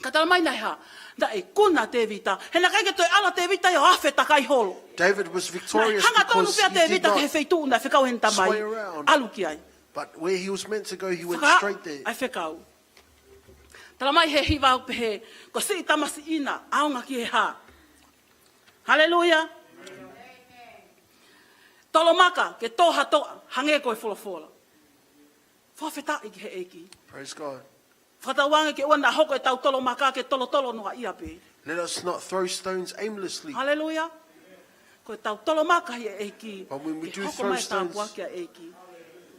Ka talamai naʻe hā, naʻe kuna ʻa Tēvita, he naʻe ʻikai ke toe ʻalu ʻa Tēvita ia ʻo afe takai holo. David was victorious because he did not sway around. Naʻe hangatonu pē ʻa Tēvita ki he feituʻu naʻe fekau ai ʻene tamai, ʻalu ki ai. But where he was meant to go, he went straight there. Fakaʻā ʻa e fekau. Talamai he hiva ʻoku pehē, ko siʻi tamasiʻi na, ʻaonga ki he hā. Haleluia. Tolomaka ke tō ha toʻa, hangē ko e folofola. Fakafetaʻi ki he ʻEiki. Praise God. Fakatauange ke ʻoua naʻa hoko ʻetau tolomaka ke tolotolo noaʻia pē. Let us not throw stones aimlessly. Haleluia. Ko ʻetau tolomaka ʻi he ʻEiki, But when we ke do hoko throw mai e stones, tāpuaki ʻa e ʻEiki.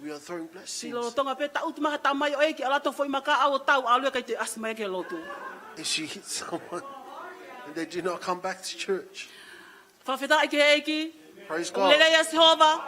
We are throwing blessings. Sio lolotonga pē taʻutu mai ha tamai ʻo e ʻEiki, ʻalu atu foʻi maka ʻo tau, ʻalu ia ʻikai toe ʻasi mai ki he lotu. If she hits someone and they do not come back to church, Fakafetaʻi ki he ʻEiki. Praise God. ʻOku lelei ʻa Sihova.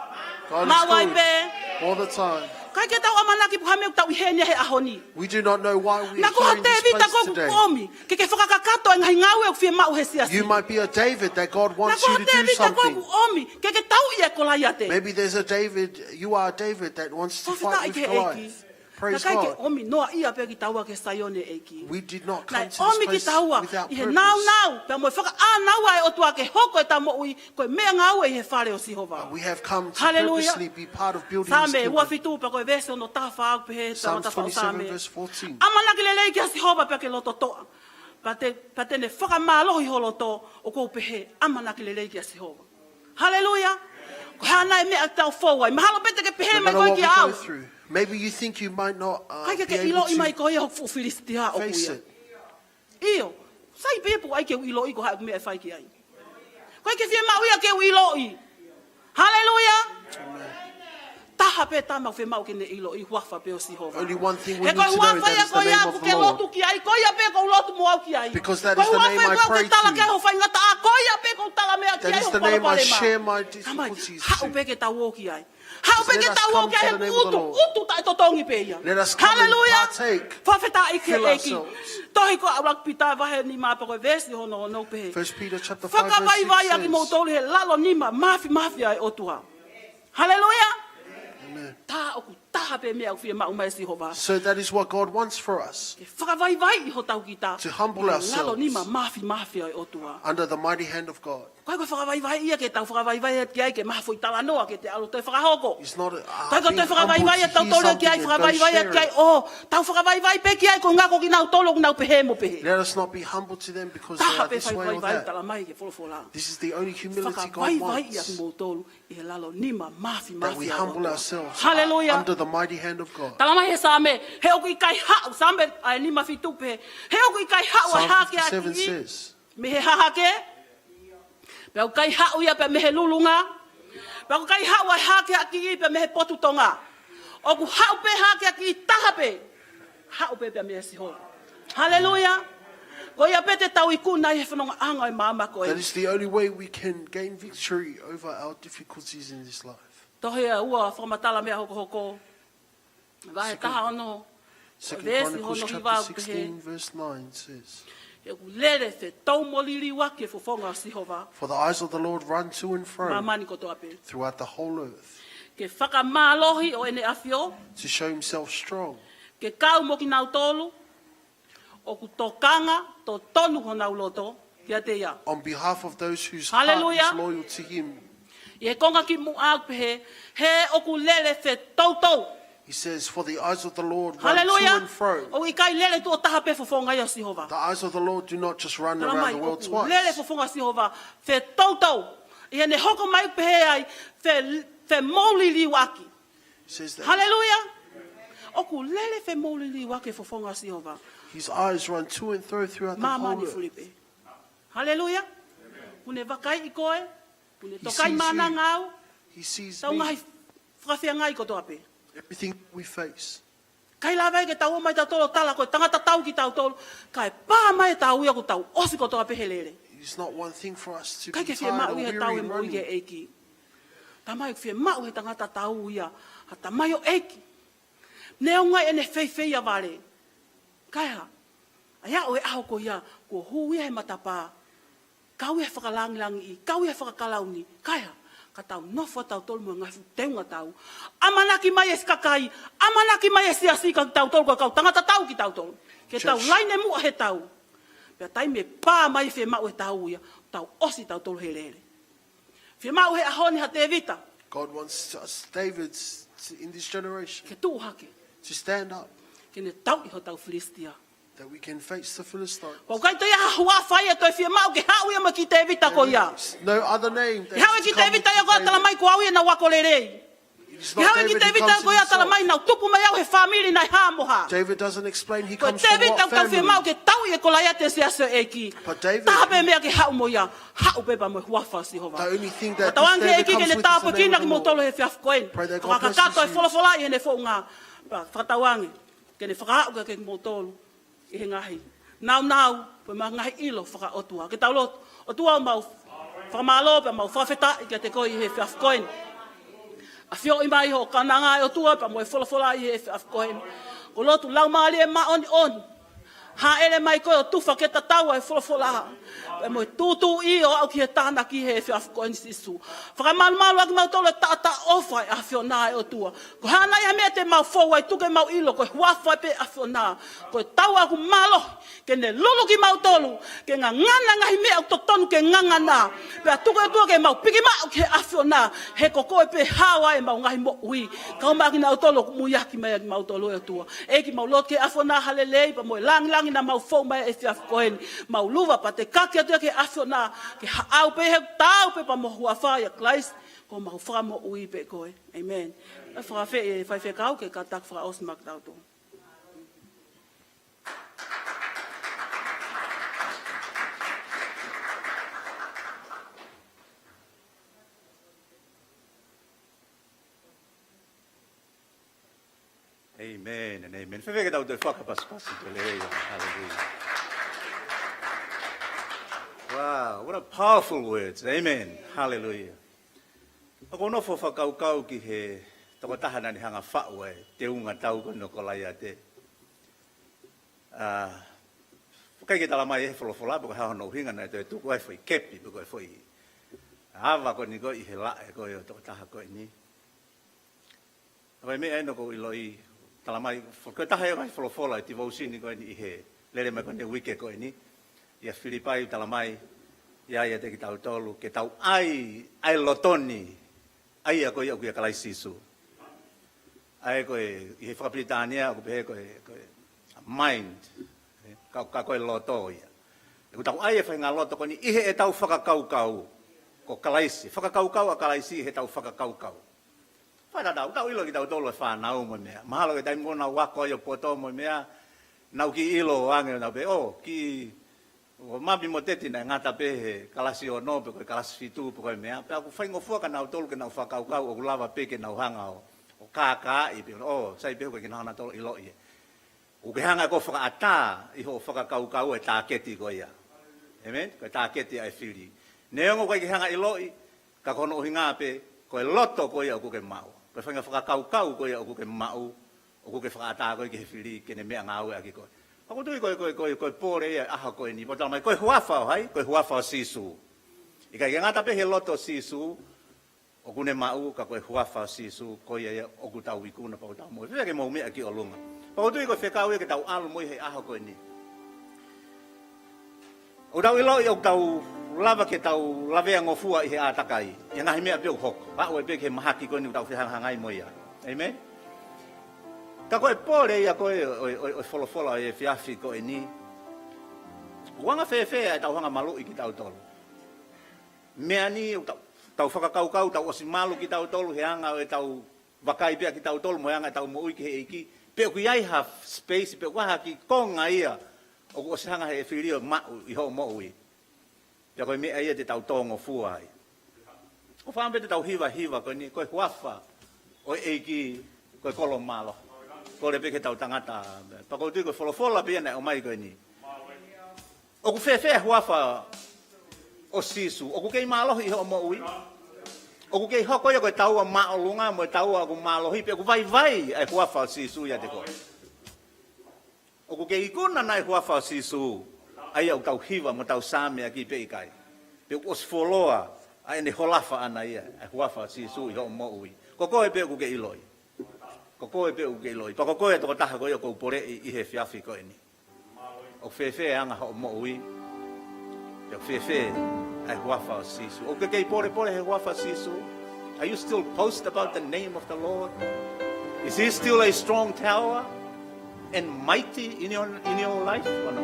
God is good. Maʻu ai pē. All the time. ʻIkai ke tau ʻamanaki pe ko e hā e meʻa ʻoku tau ʻi heni he ʻaho ni. We do not know why we are here in this place today. Naʻa ko Tēvita ko ʻoku ʻomi ke ke fakakakato e ngaahi ngāue ʻoku fiemaʻu he siasi. You might be a David that God wants you to do something. Naʻa ko Tēvita ko ʻoku ʻomi ke ke tauʻi e Kolaiate. Maybe there's a David, you are a David that wants to fight with Goliath. Fakafetaʻi ki he ʻEiki. Praise God. Naʻe ʻikai ke ʻomi noaʻia pē kitaua ki he Saione ʻo e ʻEiki. We did not come to this place without purpose. Naʻe ʻomi kitaua ʻi he naunau, pea mo e fakaʻānaua ʻa e ʻOtua ke hoko ʻeta moʻui ko e meʻangāue ʻi he fale ʻo Sihova. But we have come to purposely be part of building his kingdom. Haleluia. Saame ua fitu pea ko e veesi ono taha fā ʻoku pehē, Psalms twenty-seven verse fourteen. Āmanaki lelei kia Sihova pea ke loto toʻa. Pea te, pea te ne fakamālohi ho loto, ʻoku ou pehē, ʻamanaki lelei kia Sihova. Haleluia. Ko e hā nai e meʻa ʻoku tau fou ai? Mahalo pē te ke pehē mai ko e kia au. No matter what we go through, maybe you think you might not, uh, be able to face it. ʻIkai ke ke ʻiloʻi mai ko ia hoku fuʻu Filisitia ʻoʻoku ia. ʻIo. Sai pē ia pe ʻoku ʻikai ke u ʻiloʻi ko e hā e meʻa ʻe fai ki ai. ʻIkai ke fiemaʻu ia ke u ʻiloʻi. Haleluia. Amen. Taha pē tama ʻoku fiemaʻu ke ne ʻiloʻi, huafa pē ʻo Sihova. Only one thing we need to know, that is the name of the Lord. He ko e huafa ia ko ia ʻoku ke lotu ki ai, ko ia pē ʻoku ou lotu mo au ki ai. Because that is the name I pray to. Ko e huafa ia ʻoku ou tala ki ai hoʻo faingataʻa, ko ia pē ʻoku ou tala meʻa ki ai hoʻo palopalema. That is the name I share my difficulties with. Tamai, haʻu pē ke tau ō ki ai. Haʻu pē ke tau ō ki ai he ʻutu, ʻutu taʻetotongi pē ia. Let us come and partake. Haleluia. Fakafetaʻi ki he ʻEiki. Fill ourselves. Tohi ko ʻUluaki Pita vahe nima pea ko e veesi hono ono ʻoku pehē. First Peter chapter five verse six says, Fakavaivai ʻa kimoutolu he lalo nima māfimafi ʻa e ʻOtua. Haleluia. Amen. Tā ʻoku taha pē meʻa ʻoku fiemaʻu mai ʻe Sihova. So that is what God wants for us. Ke fakavaivaiʻi hotau kita. To humble ourselves. He lalo nima māfimafi ʻa e ʻOtua. Under the mighty hand of God. ʻIkai ko e fakavaivai ia ke tau fakavaivai ki ai ke maha foʻi talanoa ke te ʻalu toe fakahoko. It's not a, uh, being humble to hear something and go share it. ʻIkai ko e fakavaivai ia ʻoku tau tōlea ki ai, fakavaivai ia ki ai, ʻo tau fakavaivai pē ki ai ko e ngako kinautolu ʻoku nau pehē mo pehē. Let us not be humble to them because they are this way or that. Taha pē fakavaivai tala mai ki he folofola. This is the only humility God wants. Fakavaivaiʻi ʻa kimoutolu ʻi he lalo nima māfimafi ʻa e ʻOtua. That we humble ourselves under the mighty hand of God. Haleluia. Tala mai he Saame, he ʻoku ʻikai haʻu, Saame ʻa e nima fitu pē, he ʻoku ʻikai haʻu ʻa e hākeakiʻi. Psalm fifty-seven says, Mei he hahake, pea ʻoku ʻikai haʻu ia pē mei he lulunga, pea ʻoku ʻikai haʻu ʻa e hākeakiʻi pē mei he potu tonga. ʻOku haʻu pē hākeakiʻi taha pē. Haʻu pē pea mei Sihova. Haleluia. Ko ia pē te tau ikuna ai he fonongaʻanga ʻo e maama ko ē. That is the only way we can gain victory over our difficulties in this life. Tohi ʻe ua Fakamatalaaho Meʻa Hokohoko. Vahe taha ono. Second Chronicles chapter sixteen, verse nine says, He ʻoku lele fetouʻaupito liliu ʻaki e fofonga ʻo Sihova. For the eyes of the Lord run to and fro throughout the whole earth. Māmani kotoa pē. Ke fakamālohi ʻo ʻene ʻafio. To show himself strong. Ke kau mo kinautolu ʻoku tokanga totonu honau loto kiate ia. On behalf of those whose heart is loyal to him. Haleluia. ʻI he konga kimuʻa ʻoku pehē, he ʻoku lele fetouʻaupito. He says, "For the eyes of the Lord run to and fro." Haleluia. ʻOku ʻikai lele tuʻo taha pē fofonga ia ʻo Sihova. The eyes of the Lord do not just run around the world twice. Tala mai, ʻoku lele fofonga ʻo Sihova fetouʻaupito. ʻI heʻene hoko mai pehē ai, fe, femouliliuaki. Says that. Haleluia. ʻOku lele femouliliuaki e fofonga ʻo Sihova. His eyes run to and fro throughout the whole earth. Māmani fuli pē. Haleluia. ʻOku ne vakaiʻi koe, ʻoku ne tokaimaʻananga au. He sees me. Tau ngaahi fakafeangai kotoa pē. Everything we face. ʻIkai lava ia ke tau ō mai tautolu ʻo tala ko e tangata tau kitautolu. Kae pā mai e tau ia ʻoku tau ʻosi kotoa pē he lele. It's not one thing for us to be tired or weary in running. ʻIkai ke fiemaʻu ia he tau e moʻui ki he ʻEiki. Tamai, ʻoku fiemaʻu he tangata tau ia ha tamaioʻeiki. Neongo ʻene feifeiavale. Kae hā? ʻA ia ʻo e ʻaho ko ia, kuo hū ia he matapā. Kau ia he fakalangilangiʻi, kau ia he fakakalauni. Kae hā? Ka tau nofo ʻa tautolu mo e ngaahi fuʻu teunga tau. ʻAmanaki mai e siʻi kakai, ʻamanaki mai e siasi kia tautolu ko e kau tangata tau kitautolu. Ke tau laine muʻa he tau. Pea taimi ʻe pā mai e fiemaʻu he tau ia, tau ʻosi tautolu he lele. Fiemaʻu he ʻaho ni ha Tēvita. God wants us, Davids, to, in this generation, ke tuʻu hake. To stand up. Ke ne tauʻi hotau Filisitia. that we can face the Philistines. Ko e ʻikai toe ʻi ai ha huafa ia ʻe toe fiemaʻu ke haʻu ia mo e kiʻi Tēvita ko ia. There is no other name that ʻE haʻu e kiʻi Tēvita ia ko ē ʻo tala mai ko au ia naʻa ku ako lelei. It's not ʻE haʻu e David kiʻi who Tēvita comes in ko ia ʻo tala mai insults. Naʻa ku tupu mei au he fāmili naʻe hā mo hā. David doesn't explain he comes from what family. Ko e Tēvita ʻoku tau fiemaʻu ke tauʻi e koloa ʻa e siasi ʻo e ʻEiki. But David, taha pē meʻa ke haʻu mo ia, haʻu pē pea mo e huafa ʻo Sihova. The only thing that this David comes with is the name of the Lord. Fakatauange ʻEiki ke ne tāpuekina kimoutolu he efiafi ko eni. Pray that God blesses you. Fakakakato e folofola ʻi heʻene founga. Pea fakatauange ke ne fakahā kiate kimoutolu ʻi he ngaahi nāunau, pea mo e ngaahi ʻilo fakaʻotua. Ke tau lotu. ʻOtua, ʻoku mau fakamālō pea mau fakafetaʻi kiate koe ʻi he efiafi ko eni. ʻAfioʻi mai hoʻo kaunanga ʻe ʻOtua pea mo e folofola ʻi he efiafi ko eni. ʻOku ou lotu Laumālie Māʻoniʻoni, hāʻele mai koe ʻo tufa ke tatau ʻa e folofola pea mo e tūtuuʻi ʻo aʻu ki he tānaki he efiafi ko eni Sīsū. Fakamalumalu ʻaki kimautolu e taʻataʻofa ʻa e ʻAfiona ʻe ʻOtua. Ko e hā nai ha meʻa te mau fou ai, tuku ke mau ʻilo ko e huafa pē ʻa e ʻAfiona. Ko e taua ʻoku mālohi ke ne lulu kimautolu ke ngangana e ngaahi meʻa ʻoku totonu ke ngangana. Pea tuku ʻOtua ke mau piki maʻu ki he ʻAfiona, he ko koe pē ʻe hao ai ʻemau ngaahi moʻui. Kau mai kinautolu ʻoku muiaki mai ʻaki kimautolu ʻe ʻOtua. ʻEiki, mau lotu ki he ʻAfiona ha lelei pea mo e lāngilangi naʻa mau fou mai he efiafi ko eni. Mau lava pea te kaki atu ia ki he ʻAfiona ke haʻu pē he taau pē pea mo e huafa ʻia Kalaisi ko homau Fakamoʻui pē koe. ʻĒmeni. ʻE fakaafeʻi e faifekau ke kātaki fakaʻosi mai kiate kitautolu. Amen and amen. Fēfē ke tau toe fakapasipasi ki he lelei ʻo e, hallelujah. Wow, what a powerful words. Amen. Hallelujah. ʻOku ou nofo fakakaukau ki he tokotaha naʻa ne hanga ʻo faʻu e teunga tau ko eni ʻo Kolaiate. ʻA, ʻoku ʻikai ke tala mai ʻe he folofola pe ko e hā hono ʻuhinga naʻe toe tuku ai e foʻi kepi pe ko e foʻi ava ko eni ko ē ʻi he laʻe ko ē ʻo e tokotaha ko eni. Ko e meʻa eni ʻoku ou ʻiloʻi, tala mai, fo-, ko e taha ia e ngaahi folofola ʻi he tivōsini ko eni ʻi he lele mai ko eni e uike ko eni, ʻia Filipai, tala mai ʻe ia ʻiate kitautolu ke tau ʻai ʻa e loto ni, ʻa ia ko ia ʻoku ʻia Kalaisi Sīsū. ʻA ia ko e, ʻi he fakapilitānia ʻoku pehē ko e, ko e mind, ē, ka, ka ko e loto ia. ʻOku tau ʻai e faʻahinga loto ko eni ʻi heʻetau fakakaukau ko Kalaisi, fakakaukau ʻa Kalaisi ʻi heʻetau fakakaukau. Fakatatau, tau ʻilo kitautolu e fānau mo e meʻa. Mahalo ko e taimi ko ē naʻa nau ako ai ʻo poto mo e meʻa, nau kiʻi ʻilo ange ʻo nau pehē, ʻō, kiʻi, ʻo Mami mo Teti naʻe ngata pē he kalasi ono pe ko e kalasi fitu pe ko e meʻa. Pea ʻoku faingofua kia nautolu ke nau fakakaukau ʻoku lava pē ke nau hanga ʻo, ʻo kākaaʻi pē, ʻō, sai pē, ʻoku ʻikai ke nau hanga nautolu ʻo ʻiloʻi ē. ʻOku ke hanga ʻe koe ʻo fakaʻatā ʻi hoʻo fakakaukau e tāketi ko ia. ʻĒmeni? Ko e tāketi ʻa e fili. Neongo ʻoku ʻikai ke hanga ʻo ʻiloʻi, ka ko hono ʻuhinga pē, ko e loto ko ia ʻoku ke maʻu. Ko e faʻahinga fakakaukau ko ia ʻoku ke maʻu, ʻoku ke fakaʻatā koe ki he fili ke ne meʻangāueʻaki koe. Pea ʻoku ou tui ko e, ko e, ko e, ko e pole ia ʻo e ʻaho ko eni. Pea tala mai, ko e huafa ʻo hai? Ko e huafa ʻo Sīsū. ʻIkai ke ngata pē he loto ʻo Sīsū ʻoku ne maʻu, ka ko e huafa ʻo Sīsū, ko ia ia ʻoku tau ikuna pea ʻoku tau moʻui. Fēfē ke mou meʻa ki ʻolunga? Pea ʻoku ou tui ko e fekau ia ke tau ʻalu mo ia he ʻaho ko eni. ʻOku tau ʻiloʻi ʻoku tau lava ke tau lavea ngofua ʻi he ʻātakai, ʻi he ngaahi meʻa pē ʻoku hoko. Aʻu ai pē ki he mahaki ko eni ʻoku tau fehangahangai mo ia. ʻĒmeni? Ka ko e pole ia ko ē ʻo, ʻo, ʻo, ʻo e folofola ʻo e efiafi ko eni, ʻoku anga fēfē ʻa ʻetau hanga ʻo maluʻi kitautolu? Meʻa ni ʻoku tau, tau fakakaukau, tau ʻosi malu kitautolu he anga ʻo ʻetau vakai pē ʻa kitautolu mo e anga ʻetau moʻui ki he ʻEiki. Pe ʻoku ʻi ai ha space, pe ʻoku ʻi ai ha kiʻi konga ia ʻoku ʻosi hanga ʻe he fili ʻo maʻu ʻi hoʻo moʻui. Pea ko e meʻa ia te tau tōngofua ai. ʻOfa pē te tau hiva e hiva ko eni, ko e huafa ʻo e ʻEiki, ko e kolo mālohi. Kole pē ki heʻetau tangata. Pea ʻoku ou tui ko e folofola pē ia naʻe ʻomai ko eni. ʻOku fēfē e huafa ʻo Sīsū? ʻOku kei mālohi ʻi hoʻo moʻui? ʻOku kei hoko ia ko e taua māʻolunga mo e taua ʻoku mālohi, pe ʻoku vaivai ʻa e huafa ʻo Sīsū ʻiate koe? ʻOku kei ikuna nai e huafa ʻo Sīsū, ʻa ia ʻoku tau hiva mo tau Sāmeʻaki pe ʻikai? Pe ʻoku ʻosi fuoloa ʻa ʻene holofa ʻana ia, ʻa e huafa ʻo Sīsū ʻi hoʻo moʻui? Ko koe pē ʻoku ke ʻiloʻi. Ko koe pē ʻoku ke ʻiloʻi. Pea ko koe e tokotaha ko ia ʻoku ou poleʻi ʻi he efiafi ko eni. ʻOku fēfē e anga hoʻo moʻui? Pea ʻoku fēfē ʻa e huafa ʻo Sīsū? ʻOku ke kei polepole he huafa ʻo Sīsū? Are you still boast about the name of the Lord? Is he still a strong tower? and mighty in your, in your life or not?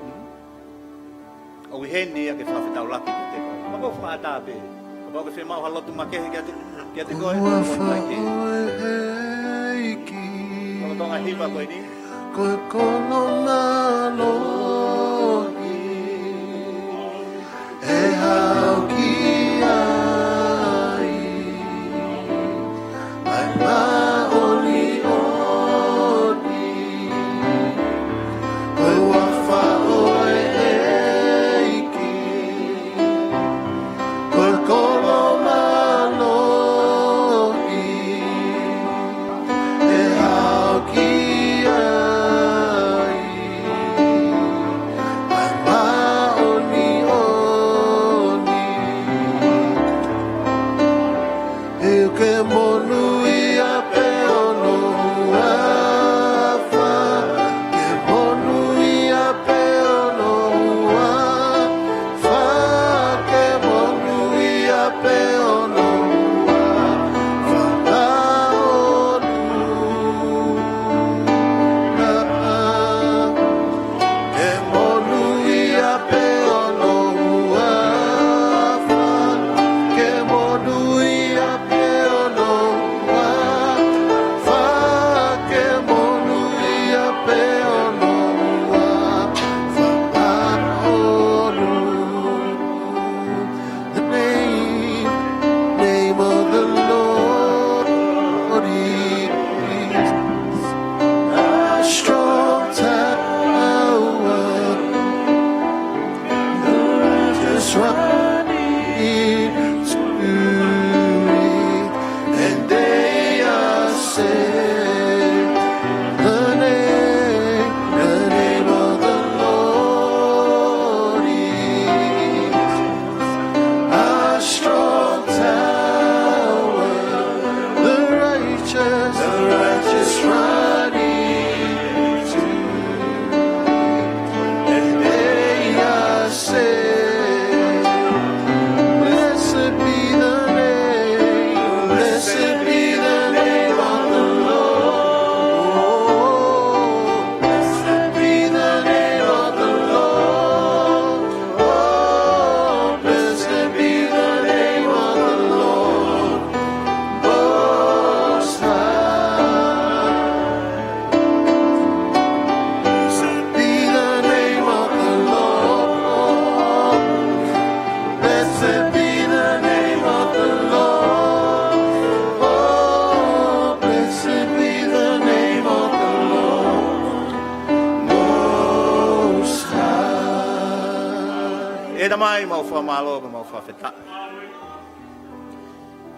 Hmm? ʻOku ʻi heni ia ke fakafetaulaki kiate koe. Mou fakaʻatā pē. Kapau ʻoku ke fiemaʻu ha lotu makehe kiate, kiate koe, ʻoku ʻi heni. Ko e tonga hiva ko eni. Ko e kolo mālohi ʻe haʻu ki ai, ʻa e māʻoniʻoni, ko e huafa ʻo e ʻEiki, ko e kolo mālohi ʻe haʻu ki ai, ʻa e māʻoniʻoni. ʻE ke monūʻia pē ʻi hono huafa, ke monūʻia pē ʻi hono huafa, ke monūʻia pē ʻi hono huafa. Ke monūʻia pē ʻi hono huafa, ke monūʻia pē ʻi hono huafa, ke monūʻia pē ʻi hono huafa. The name, name of the Lord is a strong tower. The righteous run into it, and they are saved. The name, the name of the Lord is a strong tower. The righteous, the righteous run into it, and they are saved. Blessed be the name, blessed be the name of the Lord. Blessed be the name of the Lord. Oh, blessed be the name of the Lord Most High. Blessed be the name of the Lord. Blessed be the name of the Lord. Oh, blessed be the name of the Lord Most High. ʻE Tamai, mau fakamālō, mau fakafetaʻi.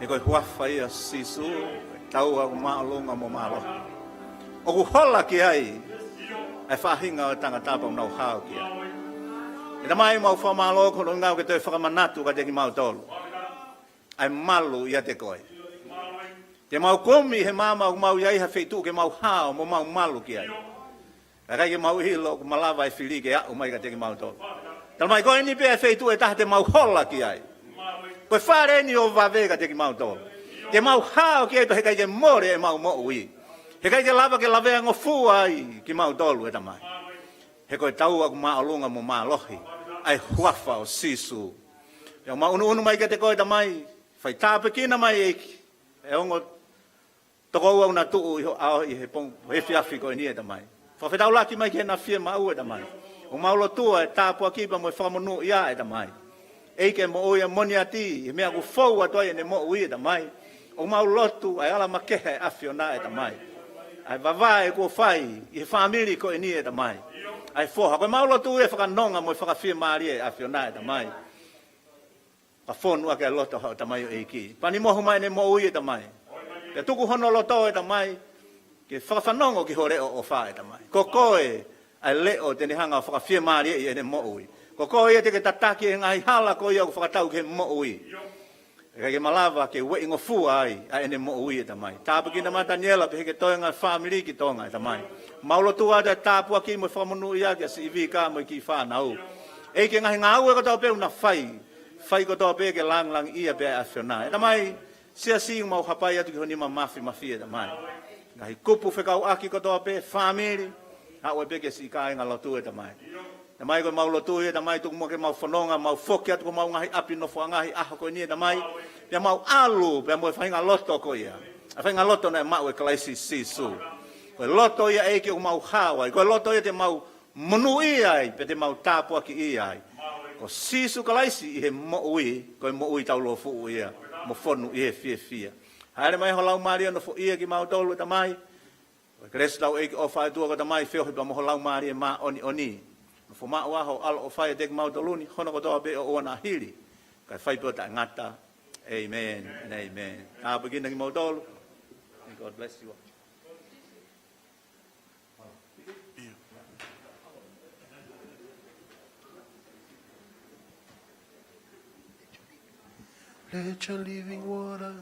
He ko e huafa ia ʻo Sīsū, taua ʻoku māʻolunga mo mālohi, ʻoku hola ki ai ʻa e faʻahinga ʻo e tangata pea ʻoku nau hao ki ai. ʻE Tamai, mau fakamālō koeʻuhi ko hono ʻuhinga ʻoku ke toe fakamanatu kiate kimautolu ʻa e malu ʻiate koe. Te mau kumi he maama ʻoku mau ʻi ai ha feituʻu ke mau hao mo mau malu ki ai. Ka ʻikai ke mau ʻilo ʻoku malava ʻe he fili ke aʻu mai kiate kimautolu. Talamai ko eni pē ʻa e feituʻu ʻe taha te mau hola ki ai. Ko e fale eni ʻo vave kiate kimautolu. Te mau hao ki ai pea he ʻikai ke mole ʻemau moʻui. He ʻikai ke lava ke lavea ngofua ai kimautolu, ʻe Tamai. He ko e taua ʻoku māʻolunga mo mālohi ʻa e huafa ʻo Sīsū. Pea mau ʻunuʻunu mai kiate koe, Tamai, fai tāpuekina mai, ʻEiki, ʻa e ongo tokoua ʻoku na tuʻu ʻi ho ʻao ʻi he pongipongi, he efiafi ko eni, ʻe Tamai. Fakafetaulaki mai ki heʻena fiemaʻu, ʻe Tamai. ʻOku mau lotua ʻa e tāpuaki pea mo e fakamonūʻia, ʻe Tamai. ʻEiki, ʻe moʻui ʻa Moniati ʻi he meʻa ʻoku fou atu ai ʻene moʻui, ʻe Tamai. ʻOku mau lotua ʻa e ala makehe ʻa e ʻAfiona, ʻe Tamai. ʻA e vavae kuo fai ʻi he fāmili ko eni, ʻe Tamai. ʻA e foha, ko ʻemau lotu ia ʻe fakanonga mo e fakafiemālie ʻa e ʻAfiona, ʻe Tamai. Ka fonu ʻaki ʻa e loto ʻo haʻo tamaioʻeiki. Pani mohu mai ʻene moʻui, ʻe Tamai. Pea tuku hono loto, ʻe Tamai, ke fakafanongo ki ho leʻo ʻofa, ʻe Tamai. Ko koe ʻa e leʻo te ne hanga ʻo fakafiemālieʻi ʻene moʻui. Ko koe ia te ke tataki ʻa e ngaahi hala ko ia ʻoku fakatau ki he moʻui. ʻIkai ke malava ke ueʻi ngofua ai ʻa ʻene moʻui, ʻe Tamai. Tāpuekina mai ʻa Taniela pea mo e toenga fāmili ki Tonga, ʻe Tamai. Mau lotua atu ʻa e tāpuaki mo e fakamonūʻia kia Siʻi Vika mo e kiʻi fānau. ʻEiki, ʻa e ngaahi ngāue kotoa pē ʻoku na fai, fai kotoa pē ke lāngilangiʻia pē ʻa e ʻAfiona. ʻE Tamai, Siasi, mau hapai atu ki ho nima māfimafi, ʻe Tamai. Ngaahi kupu fekauʻaki kotoa pē, fāmili, aʻu ai pē ki he siʻi kāingalotu ʻe Tamai. Tamai, ko ʻemau lotu ia Tamai, tuku muʻa ke mau fononga, mau foki atu ki homau ngaahi ʻapi nofoʻanga he ʻaho ko eni ʻe Tamai. Pea mau ʻalu pea mo e faʻahinga loto ko ia, ʻa e faʻahinga loto naʻe maʻu ʻe Kalaisi Sīsū. Ko e loto ia ʻEiki ʻoku mau hao ai, ko e loto ia te mau monūʻia ai, pea te mau tāpuakiʻia ai. Ko Sīsū Kalaisi ʻi he moʻui, ko e moʻui taulōfuʻu ia, mo fonu ʻi he fiefia. Hāʻele mai ho Laumālie ʻo nofoʻia kimautolu ʻe Tamai. Ko e kelesi, lau ʻEiki, ʻofa ʻa e ʻOtua ko e Tamai, feohi pea mo ho Laumālie Māʻoniʻoni, nofo maʻu ʻa ho ʻAlo ʻofa ʻiate kimautolu ni, hono kotoa pē ʻoʻou ʻo na hili, kae fai pē ʻo taʻengata. Amen and amen. Tāpuekina kimautolu. And God bless you all. Let your living water